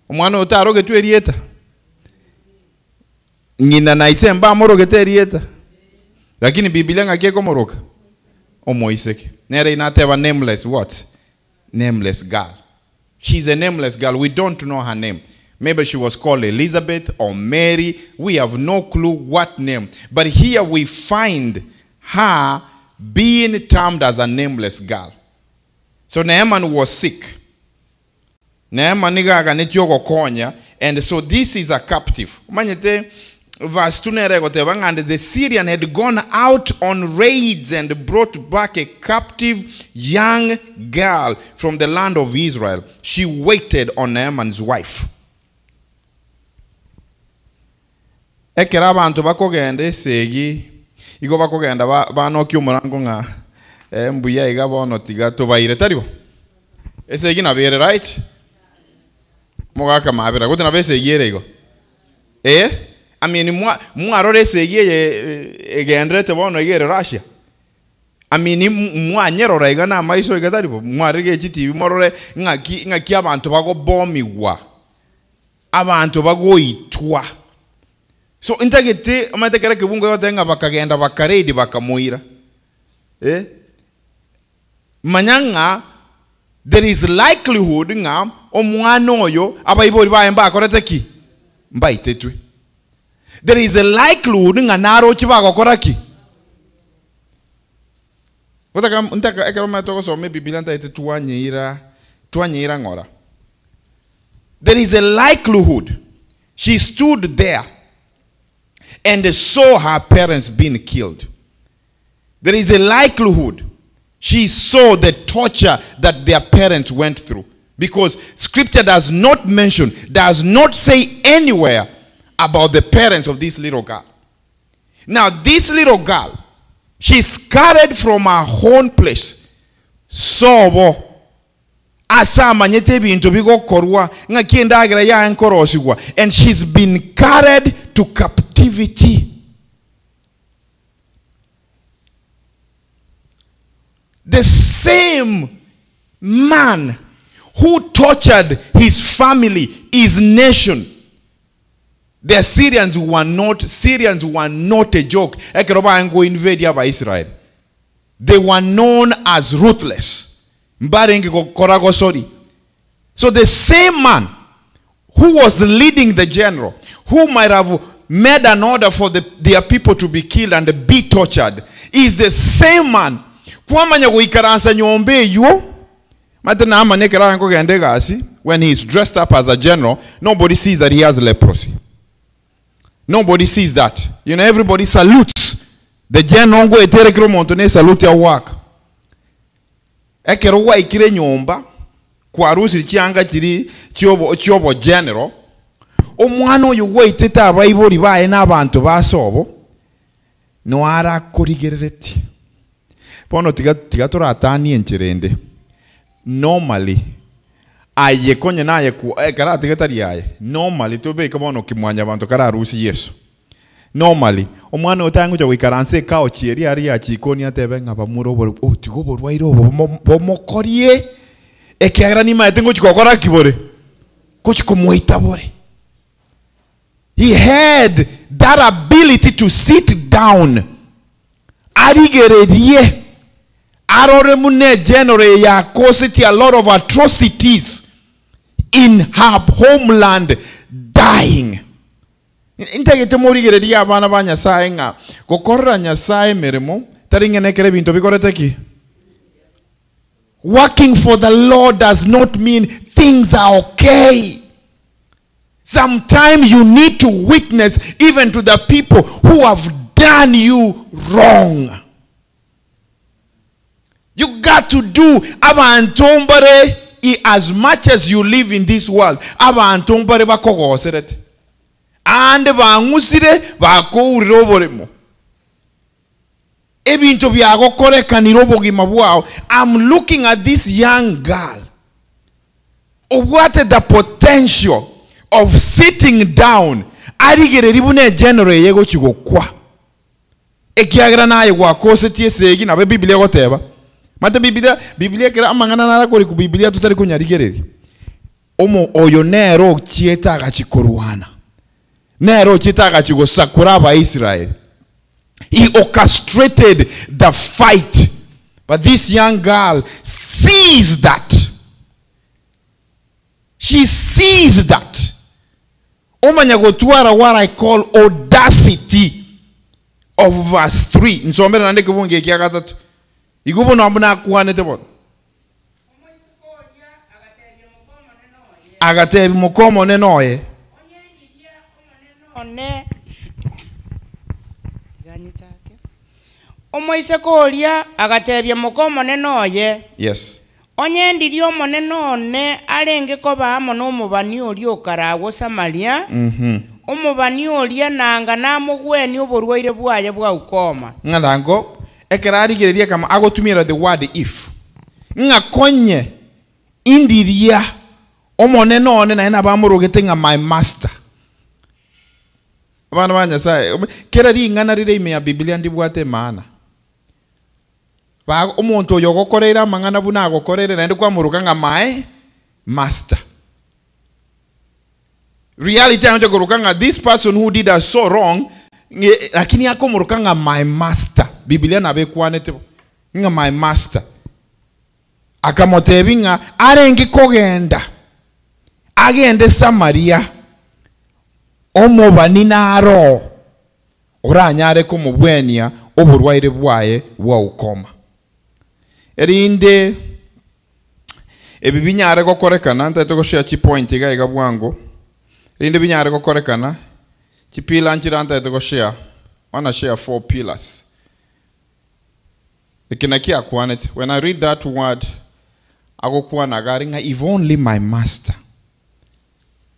Speaker 10: Omwana oyo tarogetwe erieta? Ng'ina na ise mbamorogete erieta? Lakini Bibilia ng'aki ekomoroka? Omoiseke. Nere inateba nameless what? Nameless girl. She's a nameless girl. We don't know her name. Maybe she was called Elizabeth or Mary. We have no clue what name. But here we find her being termed as a nameless girl. So Naaman was sick. Naaman nigo aganetie ogokonya, and so this is a captive. Omanyete verse 2 nere egoteba ng'a and the Syrian had gone out on raids and brought back a captive young girl from the land of Israel. She waited on Naaman's wife. Ekero abanto bakogenda esegi, igo bakogenda banokia omorango ng'a eh, mbuya iga bono tiga tobaire, tari bo? Esegi nabo ere right? Mogaka mabera, gose nabo esegi ere igo? Eh, I mean mwa mwarora esegi eye egenderete bono iga ere Russia? I mean mwanyerora iga na amaiso iga tari bo? Mwarege chitibi morore ng'aki ng'aki abanto bagobomigwa. Abanto bagoitwa. So ntagete omanyete ekero ekebungo gegoteba ng'a bakagenda bakaredi bakamoira. Eh? Manya ng'a there is likelihood ng'a omwana oyo abaibori baye mbakorete ki? Mbaitetwe. There is a likelihood ng'a naroche bagokora ki? Gotaka ntaka ekero omanyete ogosoma ebibilia ntagete twanyeira twanyeira ng'ora. There is a likelihood she stood there and saw her parents being killed. There is a likelihood she saw the torture that their parents went through. Because scripture does not mention, does not say anywhere about the parents of this little girl. Now, this little girl, she scattered from her own place. Sobo ase amanyete ebinto bigokorwa ng'aki endagera yaye nkorosigwa and she's been carried to captivity. The same man who tortured his family, his nation. The Assyrians were not Syrians were not a joke. Ekero baango invade aba Israel. They were known as ruthless. Mbarenge gokora gosori. So the same man who was leading the general, who might have made an order for the, their people to be killed and be tortured, is the same man. Kwamanya goikaransa nyomba eywo mate Naaman ekero arenge egasi when he is dressed up as a general, nobody sees that he has leprosy. Nobody sees that. You know, everybody salutes. The general ngoetere kero omonto ne salute ya work. Ekero gwaikire nyomba kwarusire chianga chiri chiobo chiobo general omwana oyo gwaitete abaibori baye na abanto basobo noara korigerereti bono tiga tiga toratanie enchera ende normally aye konye naye ku eh, karatiga tari aye normally tobeke bono kimwanya banto kararusi Yesu normally omwana oyo tangocha goikaransa ekauchi eria aria ya chikoni atebe ng'a bamura oboro oh tiga oborwaire obo bomo bomokorie ekiagera nimaete ngochi gokora ki bore gochi komoita bore. He had that ability to sit down arigererie arore muna egeneral eye yakosetie a lot of atrocities in her homeland dying. Ntagete morigererie abana ba Nyasaye ng'a gokorera Nyasaye emeremo tari ng'a nekero ebinto bikorete ki? Working for the Lord does not mean things are okay. Sometimes you need to witness even to the people who have done you wrong. You got to do abanto mbare i- as much as you live in this world abanto mbare bakogoserete ande bang'usire bakourire oboremo ebinto biagokorekanire obogima bwao. I'm looking at this young girl obwate the potential of sitting down arigereri buna egeneral eye egochi gokwa ekiagera naye gwakosetie esegi nabo ebibilia egoteba mate bibilia bibilia ekero amang'ana naro akori bibilia totari konyarigereria omo oyo nere ochiete agachi korwana nere ochiete agachi gosakora abaisraeli. He orchestrated the fight, but this young girl sees that, she sees that omanya gotwara what I call audacity of verse 3. Nsomere naende ekebungo ekia gatato igo bono abwo nakwanete bono agatebia moka omonene oye.
Speaker 11: One Omoiseke oria agatebia moka omonene oye,
Speaker 10: Yes.
Speaker 11: Onye ndiria omonene one arenge koba amo nomobani oria okare agwo Samaria, omobani oria nanga namogwenie oborwaire bwaye bwa ukoma.
Speaker 10: Ng'a nango ekero arigereria kama agotumira the word if ng'a konye indiria omonene one naye nabo amorogete ng'a my master. Abana ba Nyasaye, kera ring'ana rire ime ya Bibilia ndibwate emaana. Ba omonto oyo ogokoreire amang'ana buna agokoreire naende kwamoroka ng'a my master. Reality angocha koroka ng'a this person who did us so wrong ng'e lakini akomoroka ng'a my master. Bibilia nabo ekwanete bo ng'a my master. Akamotebi ng'a arenge kogenda agende Samaria omobani naro oranyare komobwenia oborwaire bwaye bwa ukoma. Erinde ebi binyare gokorekana ntaete goshare chipoint iga iga bwango erinde binyare gokorekana chipillar nchire ntaete goshare wanna share four pillars eke naki akwanete when I read that word agokwana iga are ng'a if only my master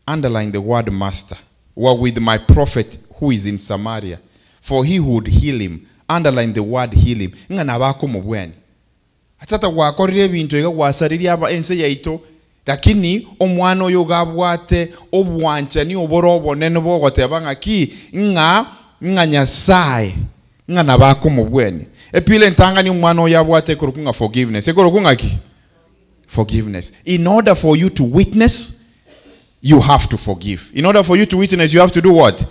Speaker 10: underline the word master were with my prophet who is in Samaria for he would heal him underline the word heal him ng'a nabo akomobwenia Tata gwakorire ebinto iga gwasaririe aba ense yaito, lakini omwana oyo iga abwate obwanchani obore obonene bogoteba ng'aki ng'a ng'a Nyasaye ng'a nabo akomobwenia. Epila entang'ani omwana oyo abwate ekorokwa ng'a forgiveness. Ekorokwa ng'aki? Forgiveness. In order for you to witness, you have to forgive. In order for you to witness, you have to do what?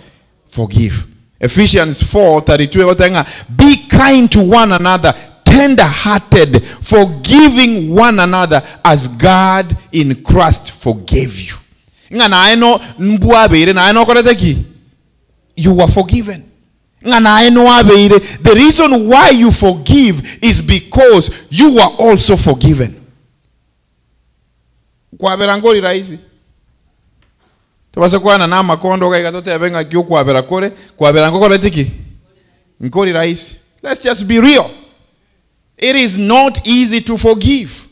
Speaker 10: Forgive. Ephesians 4:32 egotenga, be kind to one another, tender-hearted, forgiving one another as God in Christ forgave you. Ng'a naye no mbwabeire naye nokorete ki? You were forgiven. Ng'a naye noabeire. The reason why you forgive is because you were also forgiven. Kwabera ngori rahisi. Tobase kwana na amakondo gaiga totebe ng'aki okwabera kore, kwabera ngokorete ki? Nkori rahisi. Let's just be real. It is not easy to forgive,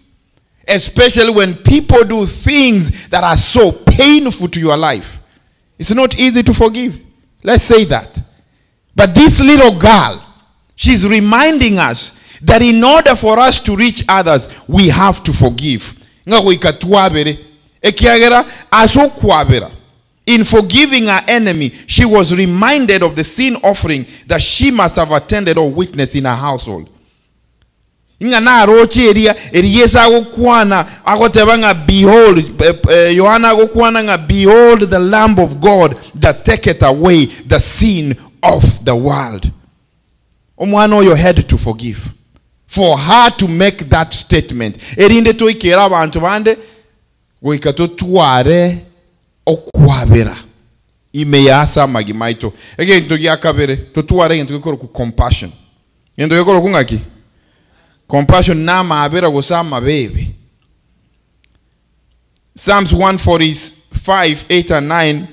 Speaker 10: especially when people do things that are so painful to your life. It's not easy to forgive. Let's say that. But this little girl, she's reminding us that in order for us to reach others, we have to forgive. Ng'a goika twabere. Ekiagera ase okwabera. In forgiving her enemy, she was reminded of the sin offering that she must have attended or witnessed in her household. Ng'a naroche eria eri Yesu agokwana agoteba ng'a behold, Yohana agokwana ng'a behold the Lamb of God that taketh away the sin of the world. Omwana oyo had to forgive for her to make that statement. Erinde toikera abantu bande goika totware okwabera ime yasa amagima aito. Egento gia kabere totware egento gekoroku compassion. Egento gekoroku ng'aki? Compassion namabera gose amabebe. Psalms 145, 8 and 9.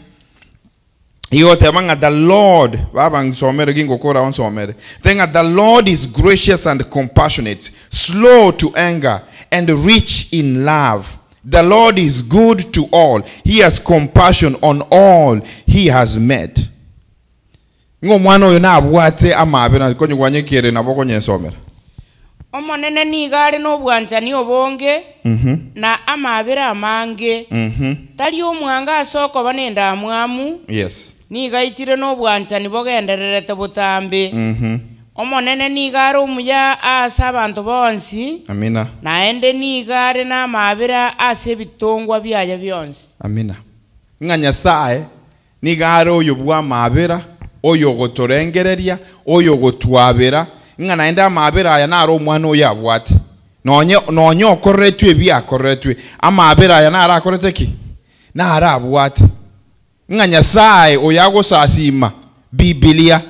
Speaker 10: Igoteba ng'a the Lord, baba nsomere gingokora onsomere. Tenga the Lord is gracious and compassionate, slow to anger and rich in love. The Lord is good to all. He has compassion on all he has made. Ng'o omwana oyo nabwate amabera konyigwanyekere nabo konyensomera.
Speaker 11: Omonene nigo are n'obwanchani obonge na amabera amange. Tari omwanga ase okoba nendamwamu.
Speaker 10: Yes.
Speaker 11: Nigo aichire n'obwanchani bogendererete botambe. Omonene nigo are omuya ase abanto bonsi.
Speaker 10: Amina.
Speaker 11: Naende nigo are n'amabera ase ebitongwa biaye bionsi.
Speaker 10: Amina. Ng'a Nyasaye nigo are oyo bwa amabera, oyo ogotorengereria, oyo ogotwabera, ng'a naende amabera aya naro omwana oyo abwate. Nonye nonye okoretwe ebiakoretwe, amabera aya naro akorete ki? Naro abwate. Ng'a Nyasaye oyo agosasima Biblia.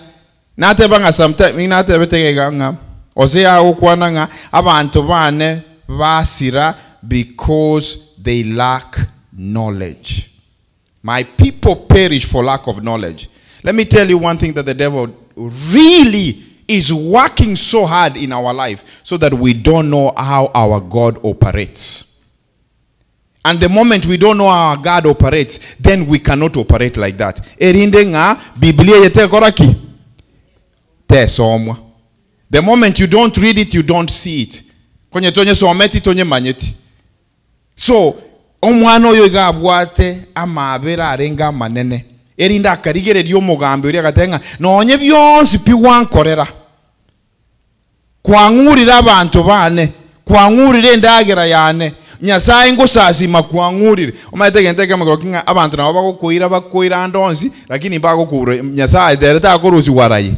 Speaker 10: Nateba ng'a sometime natebete iga ng'a Hosea agokwana ng'a abanto bane basira because they lack knowledge. My people perish for lack of knowledge. Let me tell you one thing that the devil really is working so hard in our life so that we don't know how our God operates. And the moment we don't know how our God operates, then we cannot operate like that. Erinde ng'a Biblia yetekora ki? Tesomwa. The moment you don't read it, you don't see it. Konye tonye someti tonye manyeti. So, omwana oyo iga abwate amabera arenga amanene. Erinde akarigereria omogambi oria agateba ng'a nonye bionsi pi gwankorera. Kwang'urire abanto bane, kwang'urire endagera yane, Nyasaye ngosasima kwang'urire. Omanyete egento ekemo kero ng'a abanto nabo bagokoira bakoira ande onsi, lakini mbagokura Nyasaye tere takorusiwa rayi.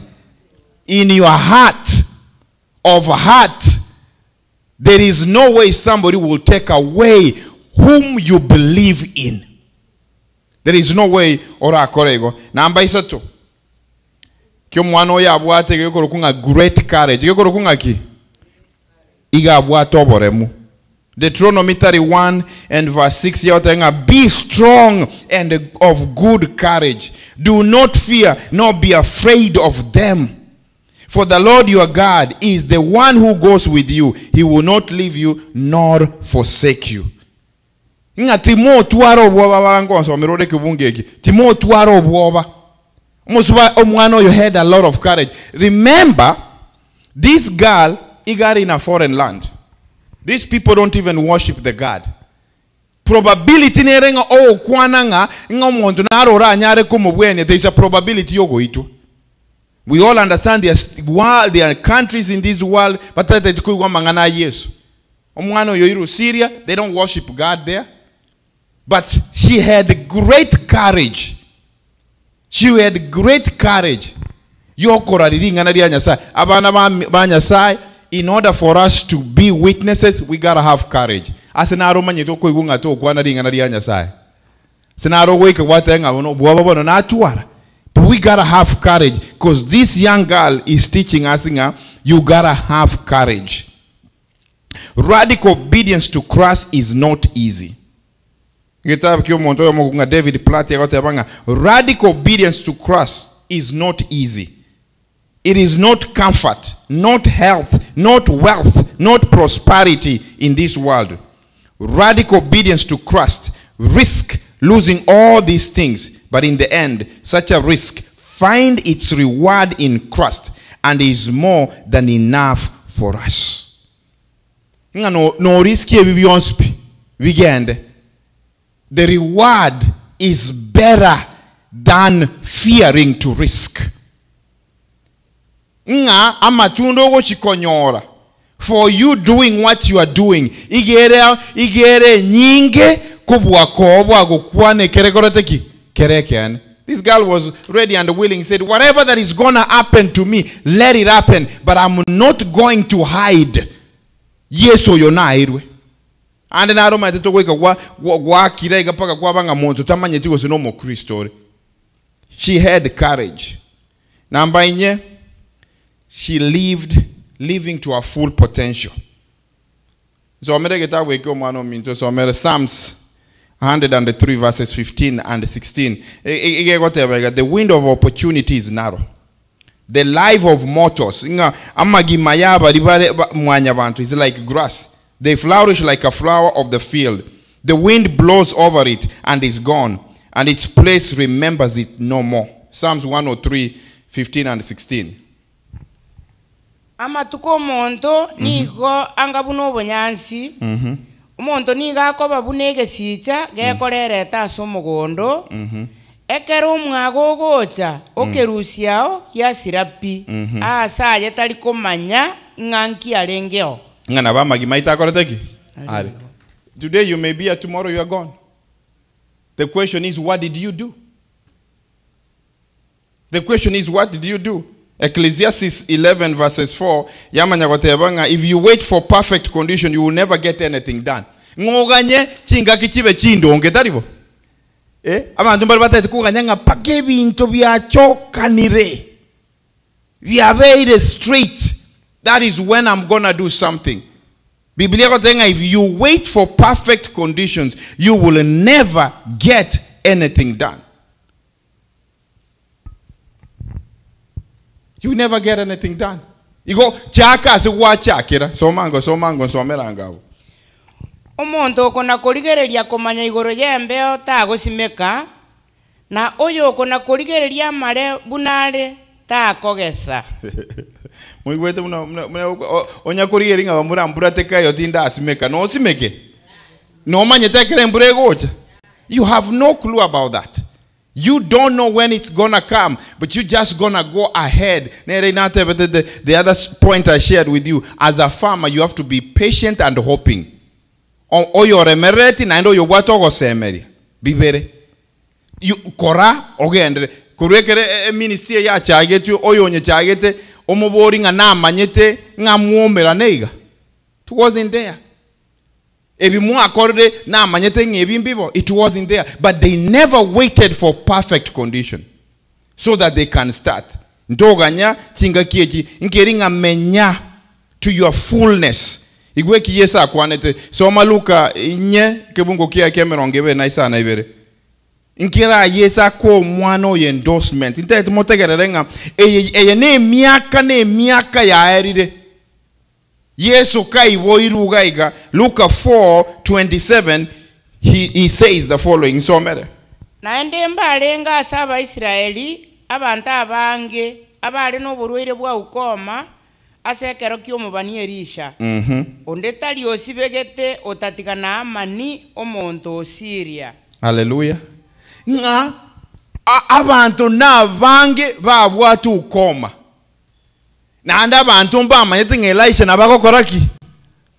Speaker 10: In your heart of heart, there is no way somebody will take away whom you believe in. There is no way orakore igo. Namba isato. Ki omwana oyo abwate gekorokwa ng'a great courage. Gekorokwa ng'a ki? Iga abwate oboremu. Deuteronomy 31 and verse 6 yoteng'a be strong and of good courage. Do not fear nor be afraid of them. For the Lord your God is the one who goes with you. He will not leave you nor forsake you. Ng'a timotwara obwoba bangonsomera ore ekebungo eke. Timotwara obwoba. Omosuba omwana oyo had a lot of courage. Remember, this girl, he got in a foreign land. These people don't even worship the God. Probability nere ng'a ogokwana ng'a ng'a omonto narora anyare komobwenia. There is a probability yogoitwa. We all understand there are, world, there are countries in this world, but that koigwa amang'ana a Yesu. Omwana oyo oirwe Syria, they don't worship God there. But she had great courage. She had great courage yokorari ring'ana ria Nyasaye. Abana ba, ba Nyasaye, in order for us to be witnesses, we gotta have courage. Ase naro omanyete okoigwa ng'a tokwana ring'ana ria Nyasaye. Ase naro ogoika gwateba ng'a bono obwoba bono natwara. But we gotta have courage because this young girl is teaching us ng'a you gotta have courage. Radical obedience to Christ is not easy. Egetabu kia omonto oyomo okong'a David Platt egoteba ng'a radical obedience to Christ is not easy. It is not comfort, not health, not wealth, not prosperity in this world. Radical obedience to Christ risk losing all these things, but in the end, such a risk find its reward in Christ and is more than enough for us. Ng'a no, no risk ebi bionsi pi bigende. The reward is better than fearing to risk. Ng'a amatunda ogochikonyora for you doing what you are doing igere igere enyinge kobua kobua gokwana ekere korete ki kere ekeene. This girl was ready and willing, said, whatever that is gonna happen to me, let it happen, but I'm not going to hide. Yesu oyo nairwe. Ande naro omanyete togoika gwa gwa gwakira iga mpaka kwaba ng'a monto tamanyeti gose na omokristo ore. She had courage. Namba inye, she lived living to her full potential. Nsomere egetabu eke omwana ominto nsomere Psalms 103 verses 15 and 16. Iga egoteba iga, the window of opportunity is narrow. The life of mortals, ng'a amagima y'abari bare mwanyabanto is like grass. They flourish like a flower of the field. The wind blows over it and is gone, and its place remembers it no more. Psalms 103, 15 and 16.
Speaker 11: Amatuko omonto nigo anga buna obonyansi, omonto nigo akoba buna egesicha gekorereta ase omogondo, ekero omwaga ogocha okerusiao giasira pi, ase aye tari komanya ng'a nki arengeo.
Speaker 10: Ng'a nabo amagima aito akorete ki? Are. Today you may be here, tomorrow you are gone. The question is, what did you do? The question is, what did you do? Ecclesiastes 11 verses 4, yamanya goteba ng'a if you wait for perfect condition, you will never get anything done. Ng'oganye chingaki chibe chindonge, tari bo? Eh? Abanto mbare batagete koganya ng'a mpaka ebinto biachokanire, biabeire straight, that is when I'm gonna do something. Biblia egoteba ng'a if you wait for perfect conditions, you will never get anything done. You never get anything done. Igo chaka ase gwachakera, soma ango, soma ango, nsomera ango abwo.
Speaker 11: Omonto okona-korigereria komanya igoro y'embeo tagosimeka, na oyokona-korigereria amare buna are takogesa.
Speaker 10: Moigwete buna buna buna onya korigereria ng'a bamura mbura tekayo tindasimeka, nosimeke? Nomanyete ekero embura egocha? You have no clue about that. You don't know when it's gonna come, but you just gonna go ahead. Nere natebete the other point I shared with you, as a farmer you have to be patient and hoping. Oyoremerereti naende oyobwate ogosemeria bibere. You, kora ogendere korwa ekere eministry eye yachagetwe oyonyechagete omobori ng'a namanyete ng'a mwomerane iga. It wasn't there. Ebi mwakorire namanyete ng'a ebi mbibo, it wasn't there. But they never waited for perfect condition so that they can start. Ntoganya chingaki echi nkeri ng'a menya to your fullness. Igwe eki Yeso akwanete, soma Luka inye kebungo kiaye kia emerongo ebere na isano na ibere. Nkera Yeso akoa omwana oyo endorsement. Ntagete motegerere ng'a eye, eye na emiaka na emiaka yaerire. Yeso kaiboirwe iga iga, Luka 4:27, he says the following, nsomere.
Speaker 11: Naende mbarenge ase Abaisraeli abanto abange abare noborwaire bwa ukoma ase ekero ki'omobani Elisha, onde tari osibegete otatiga Naamani, omonto o Siiria.
Speaker 10: Haleluya! Ng'a abanto nabange babwate ukoma, naende abanto mbamanyete ng'a Elisha nabo agokora ki?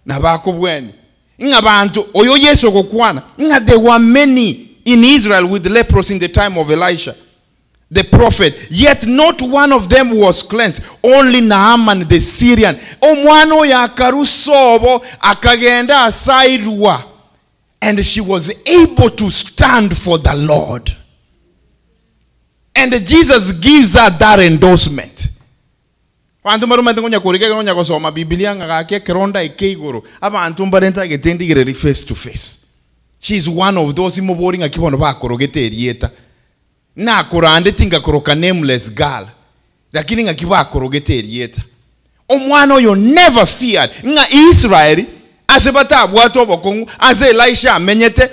Speaker 10: Nabakobweni. Ng'a banto oyo Yesu ogokwana ng'a there were many in Israel with leprosy in the time of Elisha the prophet, yet not one of them was cleansed, only Naaman the Syrian. Omwana oyo akarusa obo akagenda asairwa, and she was able to stand for the Lord. And Jesus gives her that endorsement. Abanto mbaromanyete konya korika ekero onya gosoma Bibilia ng'a gaki ekeronda eke igoro, abanto mbare ntagete ndigereri face to face. She is one of those imobori ng'aki bono bakorogete erieta. Nakorandeti ngakoroka nameless girl, lakini ng'aki bakorogete erieta. Omwana oyo never feared ng'a Israel ase batabwate obokong'u ase Elisha amenyete,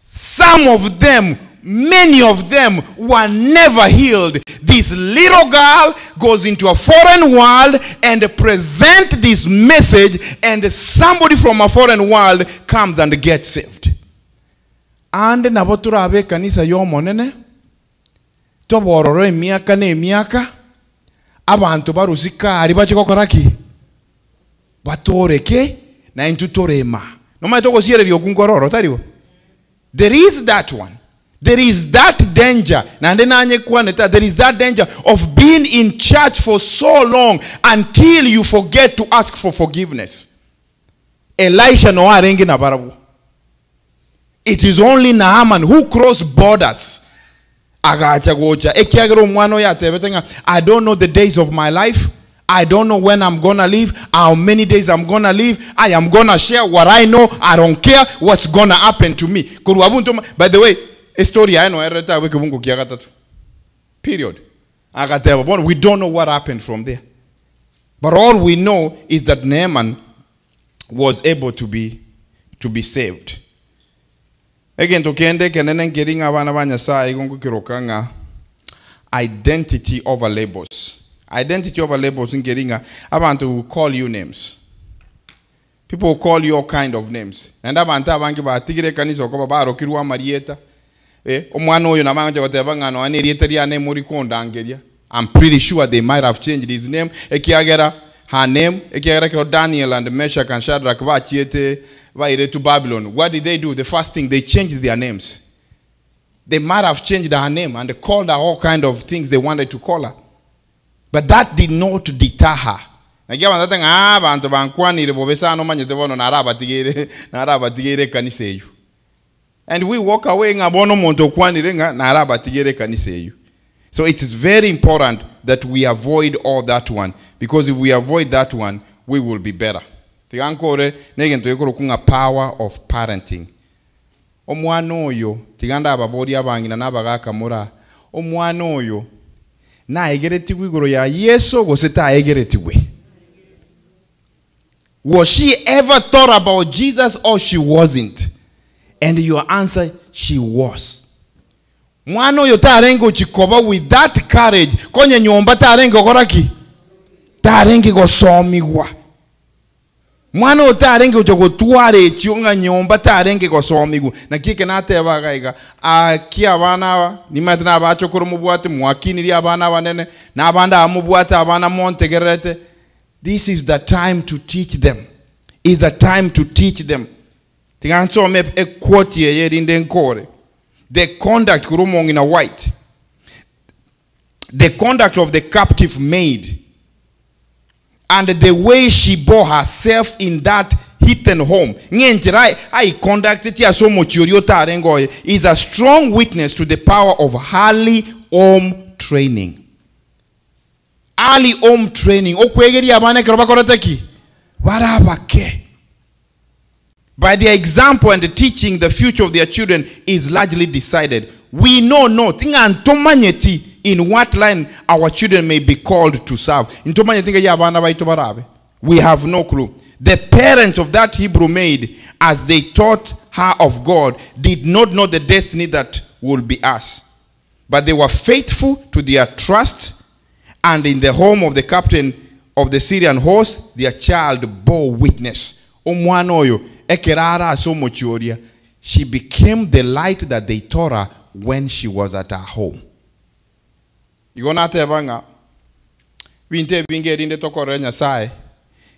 Speaker 10: some of them, many of them were never healed. This little girl goes into a foreign world and present this message, and somebody from a foreign world comes and gets saved. Ande nabo turabe ekanisa y'Omonene, tobororo emiaka na emiaka, abanto barusike aria bache gokora ki? Batoreke, na intwe torema. Nomanyete ogosiereria okwo nkore oro, tari bo? There is that one. There is that danger. Naende nanyekwanete, there is that danger of being in church for so long until you forget to ask for forgiveness. Elisha noo arenge nabarabwo. It is only Naaman who crossed borders agacha gocha ekiagera omwana oyo atebete ng'a I don't know the days of my life, I don't know when I'm gonna live, how many days I'm gonna live, I am gonna share what I know, I don't care what's gonna happen to me. Korwa abwo ntoma, by the way, estory yaye noererete abwo ekebungo kia gatato. Period. Agateba bono we don't know what happened from there. But all we know is that Naaman was able to be to be saved. Egento kende ekenene nkeri ng'a abana ba Nyasaye igo nkokeroka ng'a identity over labels. Identity over labels nkeri ng'a abanto will call you names. People will call you all kind of names. Naende abanto abange batigire ekanisa okoba barokirwe amarieta. Eh, omwana oyo nabo agocha goteba ng'a nonya na erieta riane emori kondangeria. I'm pretty sure they might have changed his name ekiagera her name ekiagera ekero Daniel and Meshach and Shadrach bachiete bairetwe Babylon, what did they do? The first thing they changed their names. They might have changed her name and called her all kind of things they wanted to call her. But that did not deter her. Naki abanto bateba ng'a ah abanto bankwanire bobe sana omanyete bono narabatigeire narabatigeire ekanisa eywo. And we walk away ng'a bono omonto okwanire ng'a narabatigere ekanisa eywo. So it's very important that we avoid all that one because if we avoid that one we will be better. Tiga nkore negento gekorokwa ng'a power of parenting. Omwana oyo, tiga ndababorie abang'ina na abagaka more aa, omwana oyo naegeretigwe igoro ya Yeso gose taegeretigwe? Was she ever thought about Jesus or she wasn't? And your answer, she was. Mwana oyo tarenge gochi koba with that courage konye nyomba tarenge gokora ki? Tarenge gosomigwa. Mwana oyo tarenge gocha gotwara ekio ng'a nyomba tarenge gosomigwa. Naki eke nateba iga iga, aki abana aba, nimanyete nabachokoro mobwate, mwakinirie abana abanene, na abande aba mobwate abana montegererete, This is the time to teach them, is the time to teach them. Tiga nsome equote eye erinde nkore. The conduct korwa omong'ina White, the conduct of the captive maid and the way she bore herself in that heathen home, ng'a enchera aiconductetie ase omochie oria otarenge oye, is a strong witness to the power of early home training. Early home training, okwegeria abana ekero bakorete ki? Bare abake. By their example and teaching the future of their children is largely decided. We know not, ng'a ntomanyeti in what line our children may be called to serve. Ntomanyeti ng'ai abana baito barabe. We have no clue. The parents of that Hebrew maid, as they taught her of God, did not know the destiny that will be us. But they were faithful to their trust, and in the home of the captain of the Syrian host, their child bore witness. Omwana oyo ekero are ase omochie oria, she became the light that they taught her when she was at her home. Igo nateba ng'a binto ebinge erinde tokorere Nyasaye,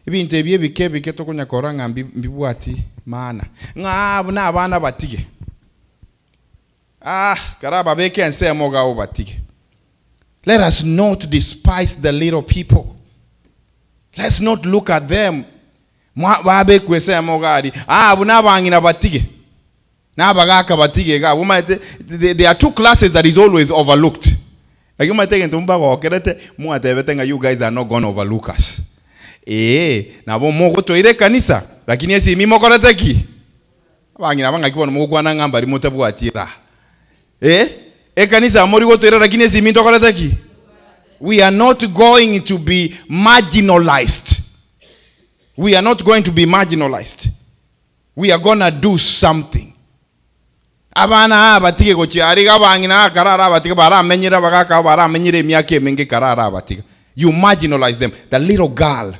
Speaker 10: Ebinto ebi ebike ebike tokonya korora ng'a mbi mbibwati maana. Ng'a abwo na abana batige. Ah, karababeke ensemo iga obatige. Let us not despise the little people. Let's not look at them. Mwa babekwe ensemo iga aria. Ah, abwo na abang'ina batige. Na abagaka batige iga abwo omanyete there are two classes that is always overlooked. Lakini omanyete egento mbagokerete, mwatebete ng'a you guys are not gonna overlook us. Eeh, nabo mogotoira ekanisa, lakini esimi mokorete ki? Abang'ina aba ng'aki bono mogokwana ng'a mbari motabwati eraha? Eh, ekanisa mori gotoira lakini esimi ntokorete ki? We are not going to be marginalized. We are not going to be marginalized. We are gonna do something. Abana aa batige gochia aria iga abang'ina aa kare arabatiga baramenyire abagaka abo baramenyire emiaka emenge kare arabatiga. You marginalize them. The little girl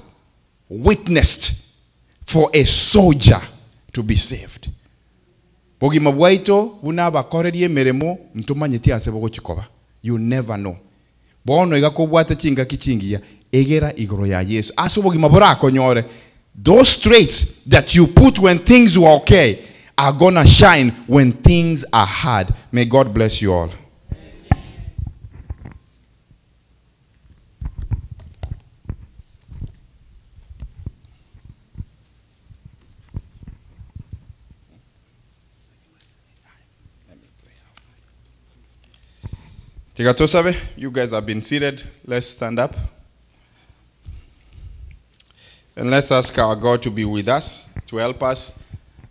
Speaker 10: witnessed for a soldier to be saved. Bogima bwaito buna abakoreri emeremo ntomanyeti ase bogochi koba. You never know. Bono iga kobwate chingaki chingiya, egera igoro ya Yeso ase obogima borakonyore. Those traits that you put when things were okay are gonna shine when things are hard. May God bless you all. Tiga tosabe, you guys have been seated. Let's stand up. And let's ask our God to be with us, to help us,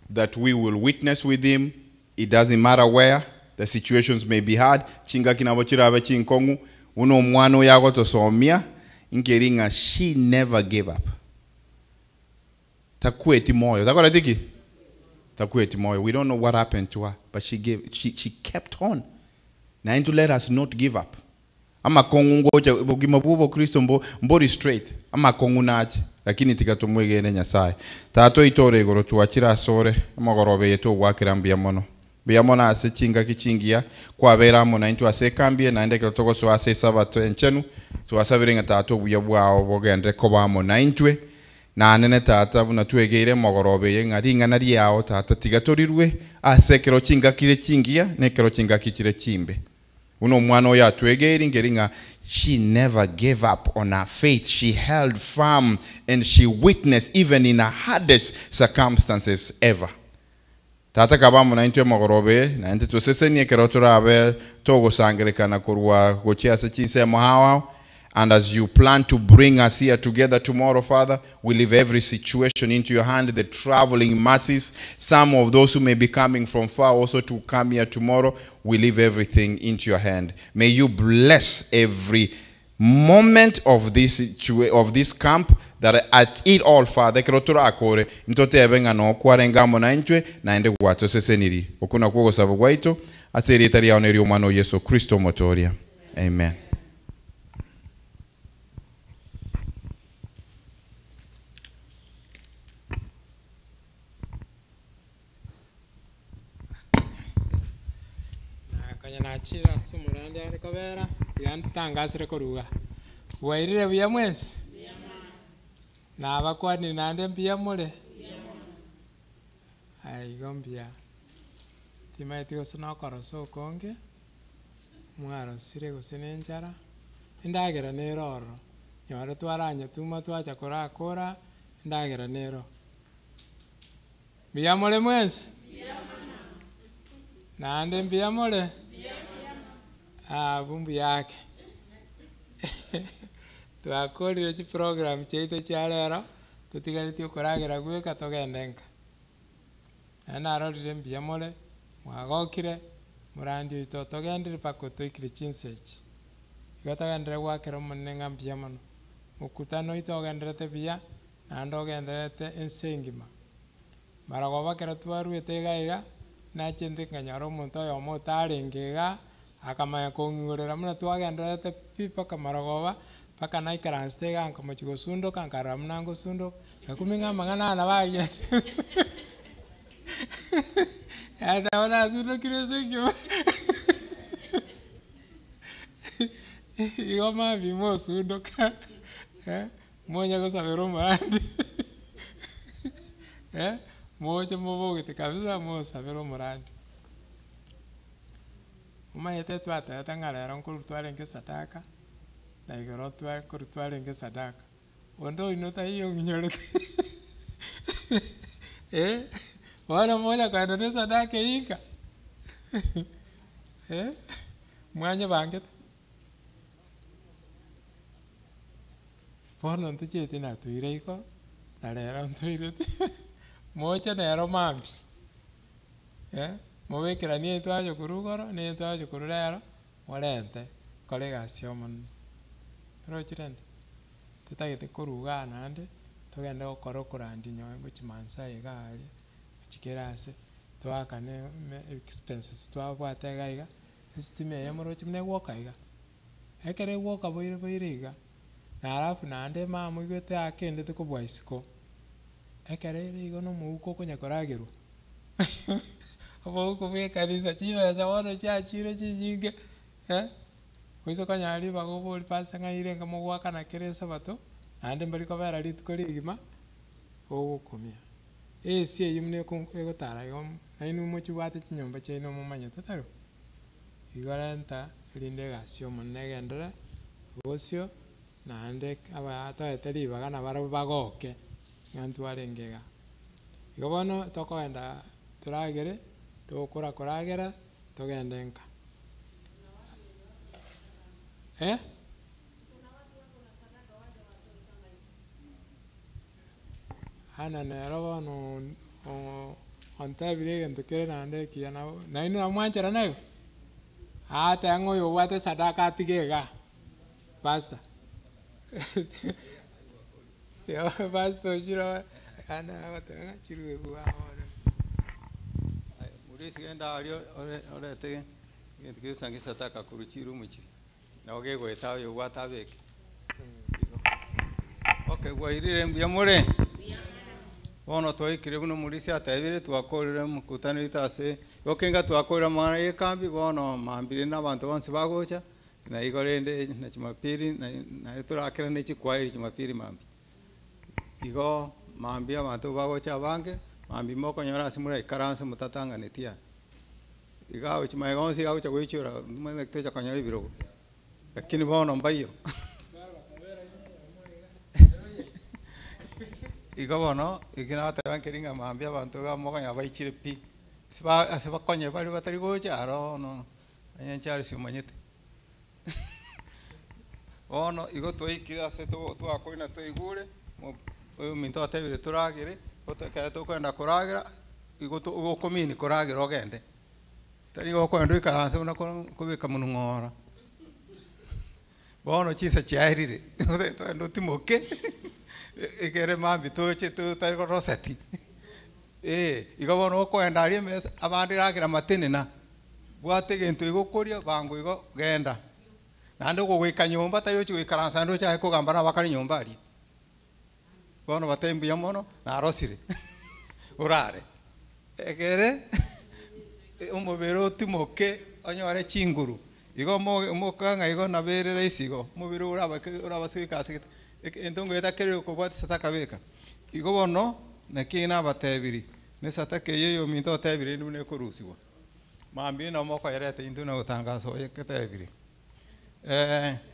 Speaker 10: that we will witness with Him. It doesn't matter where, the situations may be hard. Chingaki nabo chirabe chinkong'u, buna omwana oyo agotosomia, nkeri ng'a she never gave up. Takweti moyo. Takoreti ki? Takweti moyo. We don't know what happened to her, but she gave, she, she kept on. Naintwe let us not give up. Amakong'u ngocha, obogima bwa obokristo mbo, mbori straight. Amakong'u nache, lakini tiga tomwegene Nyasaye. Tata oito ore igoro twachire asore, omogoroba eye togwakera mbuya mono. Mbuya mono ase chingaki chingiya kwabeire amo naintwe ase ekambi eye, naende ekero togosoa ase Esabato enchenu, twasabire ng'a Tata obuya bwao bogenderere koba amo naintwe. Nanene Tata, buna twegeire emogoroba eye ng'a ring'ana riao, Tata, tiga torirwe ase ekero chingaki chire chingiya na ekero chingaki chire chimbe. Buna omwana oyo atwegeiri nkeri ng'a she never gave up on her faith, she held firm and she witnessed even in her hardest circumstances ever. Tata kaba amo naintwe emogoroba eye, naende tosesenie ekero torabe togosangerekana korwa gochia ase chinsemo ao ao. And as you plan to bring us here together tomorrow, Father, we leave every situation into your hand, the traveling mercies, some of those who may be coming from far also to come here tomorrow, we leave everything into your hand. May you bless every moment of this situa of this camp that at it all, Father, ekero torakore, ntotebe ng'a noo kwarenge amo naintwe, naende gwatosesenirie. Okwo nakwo ogosaba gwaito, ase erieta riao na eri'Omwana o Yeso Kristo Omotoria. Amen.
Speaker 1: Na konya nachire ase omorandi are kobera, tiga ntangasire korwa igaa. Bwairire buya mwensi? Nabakwanire naende mbuya more? Aya igo mbuya. Timanyeti gose nokorosa okonge, mwarosire gose na enchara, endagera nere ororo, nyore twaranyetuma twacha korakora, endagera nero oo. Mbuya more mwensi? Naende mbuya more? Abwo mbuya ake. Twakorire chiprogram chiaito chia rero, totigaretie okoragera gweka togende nka. Naende narorire mbuya more, mwagokire, morandi oito otogendire mpaka otoikire chinsa echi. Igo togenderere goakera Omonene ng'a mbuya mono. Mokutano oito ogendererete buya, naende ogendererete ense engima. Maragoba ekero twaruete iga iga, nachente nkanyora omonto oyomo otarenge igaa, akamanya kong'igorera buna twagendererete pi mpaka maragoba, mpaka naikaransete igaa nkamochia gosundoka nkarora buna ngosundoka, ngakumia ng'a amang'ana aya nabo agende yaani nabo nasundokire ase ekio igo mambia mosundoka. Monya gosabera omorandi eh, moche mobogete kabisa mosabere omorandi. Omanyete twatebete ng'a rero nkorwa twarenge sadaka, na igoro twa korwa twarenge sadaka. Onde oino taiyo ong'inyorete eh, bono monya koenda na esadaka eywo inka eh, mwanyebangete. Bono ntochieti natoire igo, na rero ntoirete moche nero mambia eh, mobekeranie etwache korwa igoro na etwache korwa rero, morente kore egasi ya omonene. Oroche rende, totagete korwa igaa naende, togende gokora okorandia nonye gochia maasai iga aria, gochia kera ase, toakane eme expenses twabwate iga iga, estima eye moroche buna egwoka iga, ekero egwoka boire boire iga, na alafu naende mama moigwete akendete kobua isiko, ekero ere igo na omouko okonya koragerwa obouko bwa ekanisa chibesa bono chiachire chinyinge eh, oise konyora ribaga obori pastor ng'a irenge mogoakana kera esabato, naende mbari kobera rituko rigima, ogokumia. Esi eywo buna eko egotara igo nainwe mochibwate chinyomba chiaino momanyete tari bo? Igo renta erinde egasi ya omonene egenderere, bosio, naende aba toete ribaga nabarabwo bagoke, ng'a ntwarenge igaa. Igo bono tokogenda toragere, togokora koragera, togende nka. Eh? Ana nero bono on- ontebirie egento kere naende ekiya nabo nainwe nabo mwancherana igo? Ateba ng'a oyo obwate esadaka atige igaa, pastor tiga pastor ochire naende agoteba ng'a chiruegwa igaa bono.
Speaker 2: Maurice genda aria ore orete egento kegosangia esadaka korwa chiroom chiria, nabo kegoeta oyo obwate abeke. Igo. Okay, bwairire mbuya more? Bono twaikire buna omorisia atebire, twakorire omokutano oito ase igo kenga twakorire amang'ana ya ekambi, bono mambia na abanto bonsi bagocha, na igo rende na jumapili na naende torakerane chikwaya jumapili mambia. Igo mambia abanto bagocha abange, mambia mokonyora ase moraikaranse motatang'aneti aa. Iga agochi magega onsi iga agocha goichora momanyete tocha konyora ebirogo, lakini bono mbaiyo. Igo bono, eki nagoteba nkeri ng'a mambia abanto iga mokonyora baichire pi, ase ba ase bakonye bare batari gocha aro bono, onye Charles omanyete. Bono igo twaikire ase to twakoina twaigure, mo oyominto otebire toragere, gote ekero tokoenda koragera, igo to ogokomini koragera ogende. Tari igo okoenda oikaranse buna ko kobeka monong'ora. Bono chinsa chiaerire, togende otimoke, ekere mambia toche totari koroseti, eh, igo bono okoenda aria emesa, abande ragera matenena, bwata egento igo okoria bango igo genda. Naende ogogoika nyomba tari ochi goikaransa naende ochake kogamba na abakare nyomba aria. Bono batebie mbuya mono, narosire, orare, ekere omobere otimoke onyore chinguru. Igo mo moka ng'a igo nabo ere rahisi igo, omobere orabake orabase goika ase gete, egento ngoeta kere okobwata esataka beka. Igo bono, naki nabatebirie, na esataka eyio ya ominto otebire rende buna ekorusiwa. Mambia nabo mokoyereta intwe na gotangasa oye ketebirie.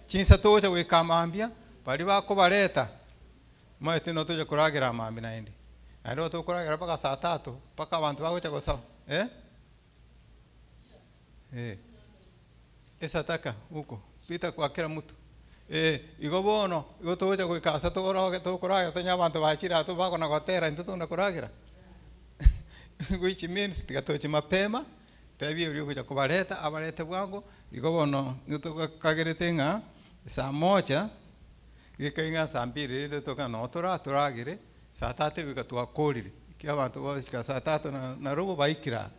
Speaker 2: Chinsa togocha goika mambia, baria bakobareta, omanyete no tocha koragera mambia naende. Naende igo tokoragera mpaka saa tatu, mpaka abanto bagocha gosaba eh, eh, esataka huko pita kwa kila mtu eh, igo bono, igo togocha goika ase togoroge tokoragera tonya abanto bachire aa tobakona gotera intwe tokona koragera which means tiga toche mapema, Tebia oria ogocha kobareta, abarete bwango. Igo bono nigo tokagerete ng'a saa moja, geka ng'a saa mbili rende toka noo tora toragere, saa tatu goika twakorire, ekio abanto goika saa tatu na na robo baikire aa.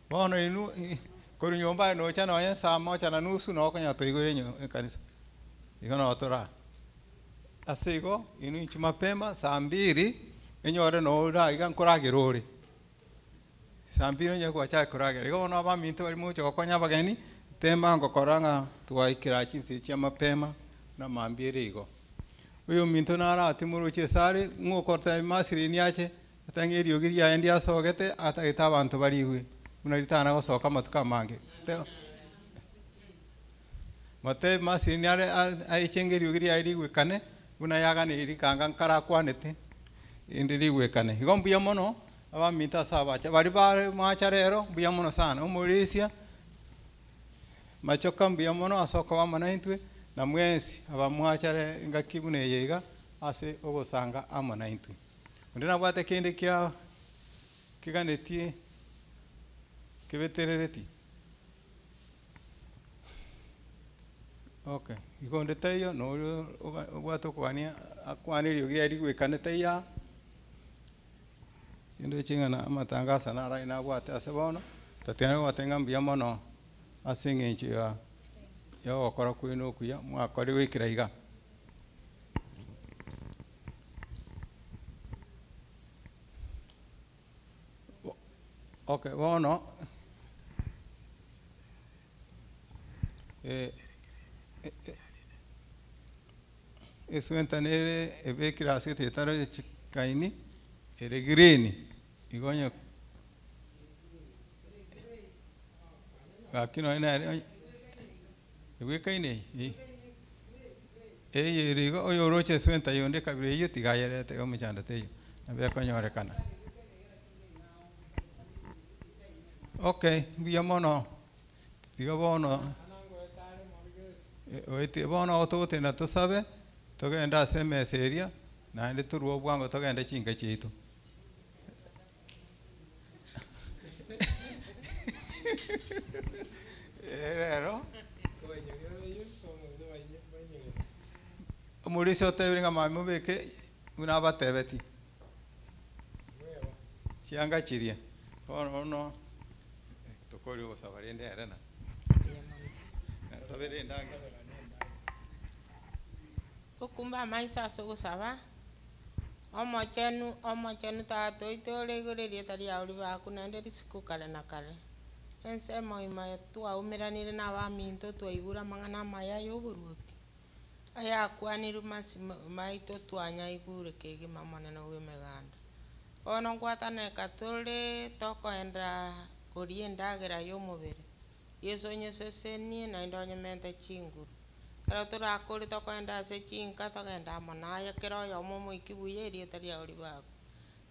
Speaker 2: Bono inwe korwa nyomba aye nocha nonye saa moja na nusu noo okonyora twaigure nyo ekanisa, igo noo toraa. Ase igo, inwe inchuo mapema saa mbili, enyore noo ora iga nkoragera ore. Saa mbili onye gwachaka koragera. Igo bono abaminto baria mogocha gokonya abageni, tema ngokora ng'a twaikera chinsa echi chia mapema, na mambia ere igo.
Speaker 12: Oyo ominto naro atimoroche esare, ng'okotebia masirini ache, atang'e eriogi riaye ndiasogete, atagete abanto barigwe, buna ritana gosoka amatuko amange. Motebi masirini are aichenge eriogi riaye rigwekane, buna yaganeiri rikanga nkarakwanete, rinde rigwekane. Igo mbuya mono, abaminto ase abacha, baria bare mwacha rero, mbuya mono sana, omorisia, machoka mbuya mono ase okoba amo naintwe, na mwensi abamwachare ngaki buna eye iga, ase ogosanga amo naintwe. Onde nabwate kende kia kiganetie kebeterereti. Okay, igo onde taiyo, norio obwate okogania akwane eriogi riaye rigwekane taiyo aa, kende ching'ana amatangaso naro aye nabwate ase bono, tatiana goteba ng'a mbuya mono ase eng'encho ya ya ogokora kwenu okuya mwakorire goikera iga. Okay, bono eswenta nere ebekire ase etetaro chikaini ere green, igo onye gaki nonye nere onye ebwekaine eye eye ere igo oyoroche eswenta yonde ekabira eywo tiga ayerete iga omochando teiyo, nabo ekonyorekana. Okay, mbuya mono, tiga bono oetie bono togotenda tosabe, togende ase emesa eria, naende torwe obwango togende chinka chiaito. Rero, omorisia otebire ng'a mambia mobeke buna abatebeti, chianga chiria, bono bono tokori ogosaba rende ere na sabere endagera.
Speaker 8: Tokumba amaiso ase ogosaba, omochenu omochenu tata oito ore igoro erieta riao ribaku naende risiku kare na kare. Ensemo ime twaumeranire na abaminto twaigure amang'ana amaya ya oboruoti. Ayakwanirwe masi maito twanyaigure kegima omonene bwa emeganda. Bono nkwataneka tore tokoenda koria endagera ya omobere. Yeso onyesesenie naende onyemente chinguru. Ekero torakore tokoenda ase chinka togenda amo naye kera oyomo omoiki buya erieta riao ribaku.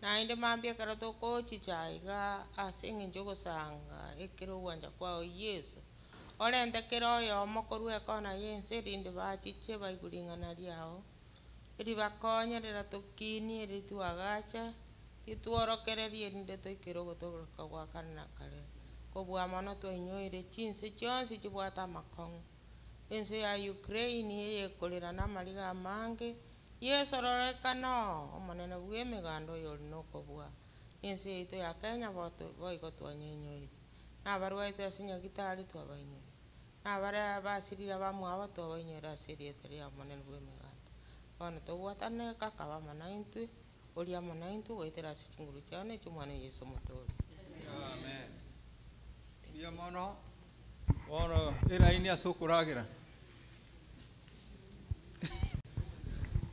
Speaker 8: Naende mambia ekero tokochicha iga ase eng'encho ogosanga ekero ogwancha kwao Yeso. Orente kera oyomo korwa ekona ya ense erinde bachiche baigwe ring'ana riao, ribakonyerera tokinie ritwagacha, ritworokererie erinde toikere ogotoroka gwa kare na kare. Kobua mono twainyoire chinse chionsi chibwate amakong'u. Ense ya Ukraine eyekorera na amariga amange, Yeso rorekana oo, omonene bwa emeganda oyori na okobua. Ense yaito ya Kenya boigo twanyenyoire. Na abarwaete ase nyagitari twabainyoire. Na abare basirire abamwabo twabainyoire ase erieta ria omonene bwa emeganda. Bono tobwatane kaka amo naintwe, oria amo naintwe, goetera ase chinguru chiao na echia omwana Yeso omotoori.
Speaker 12: Amen. Mbuya mono, bono eraini ase okoragera.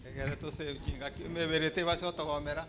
Speaker 12: Egere tosave chingaki, emebere tebase gotogomera.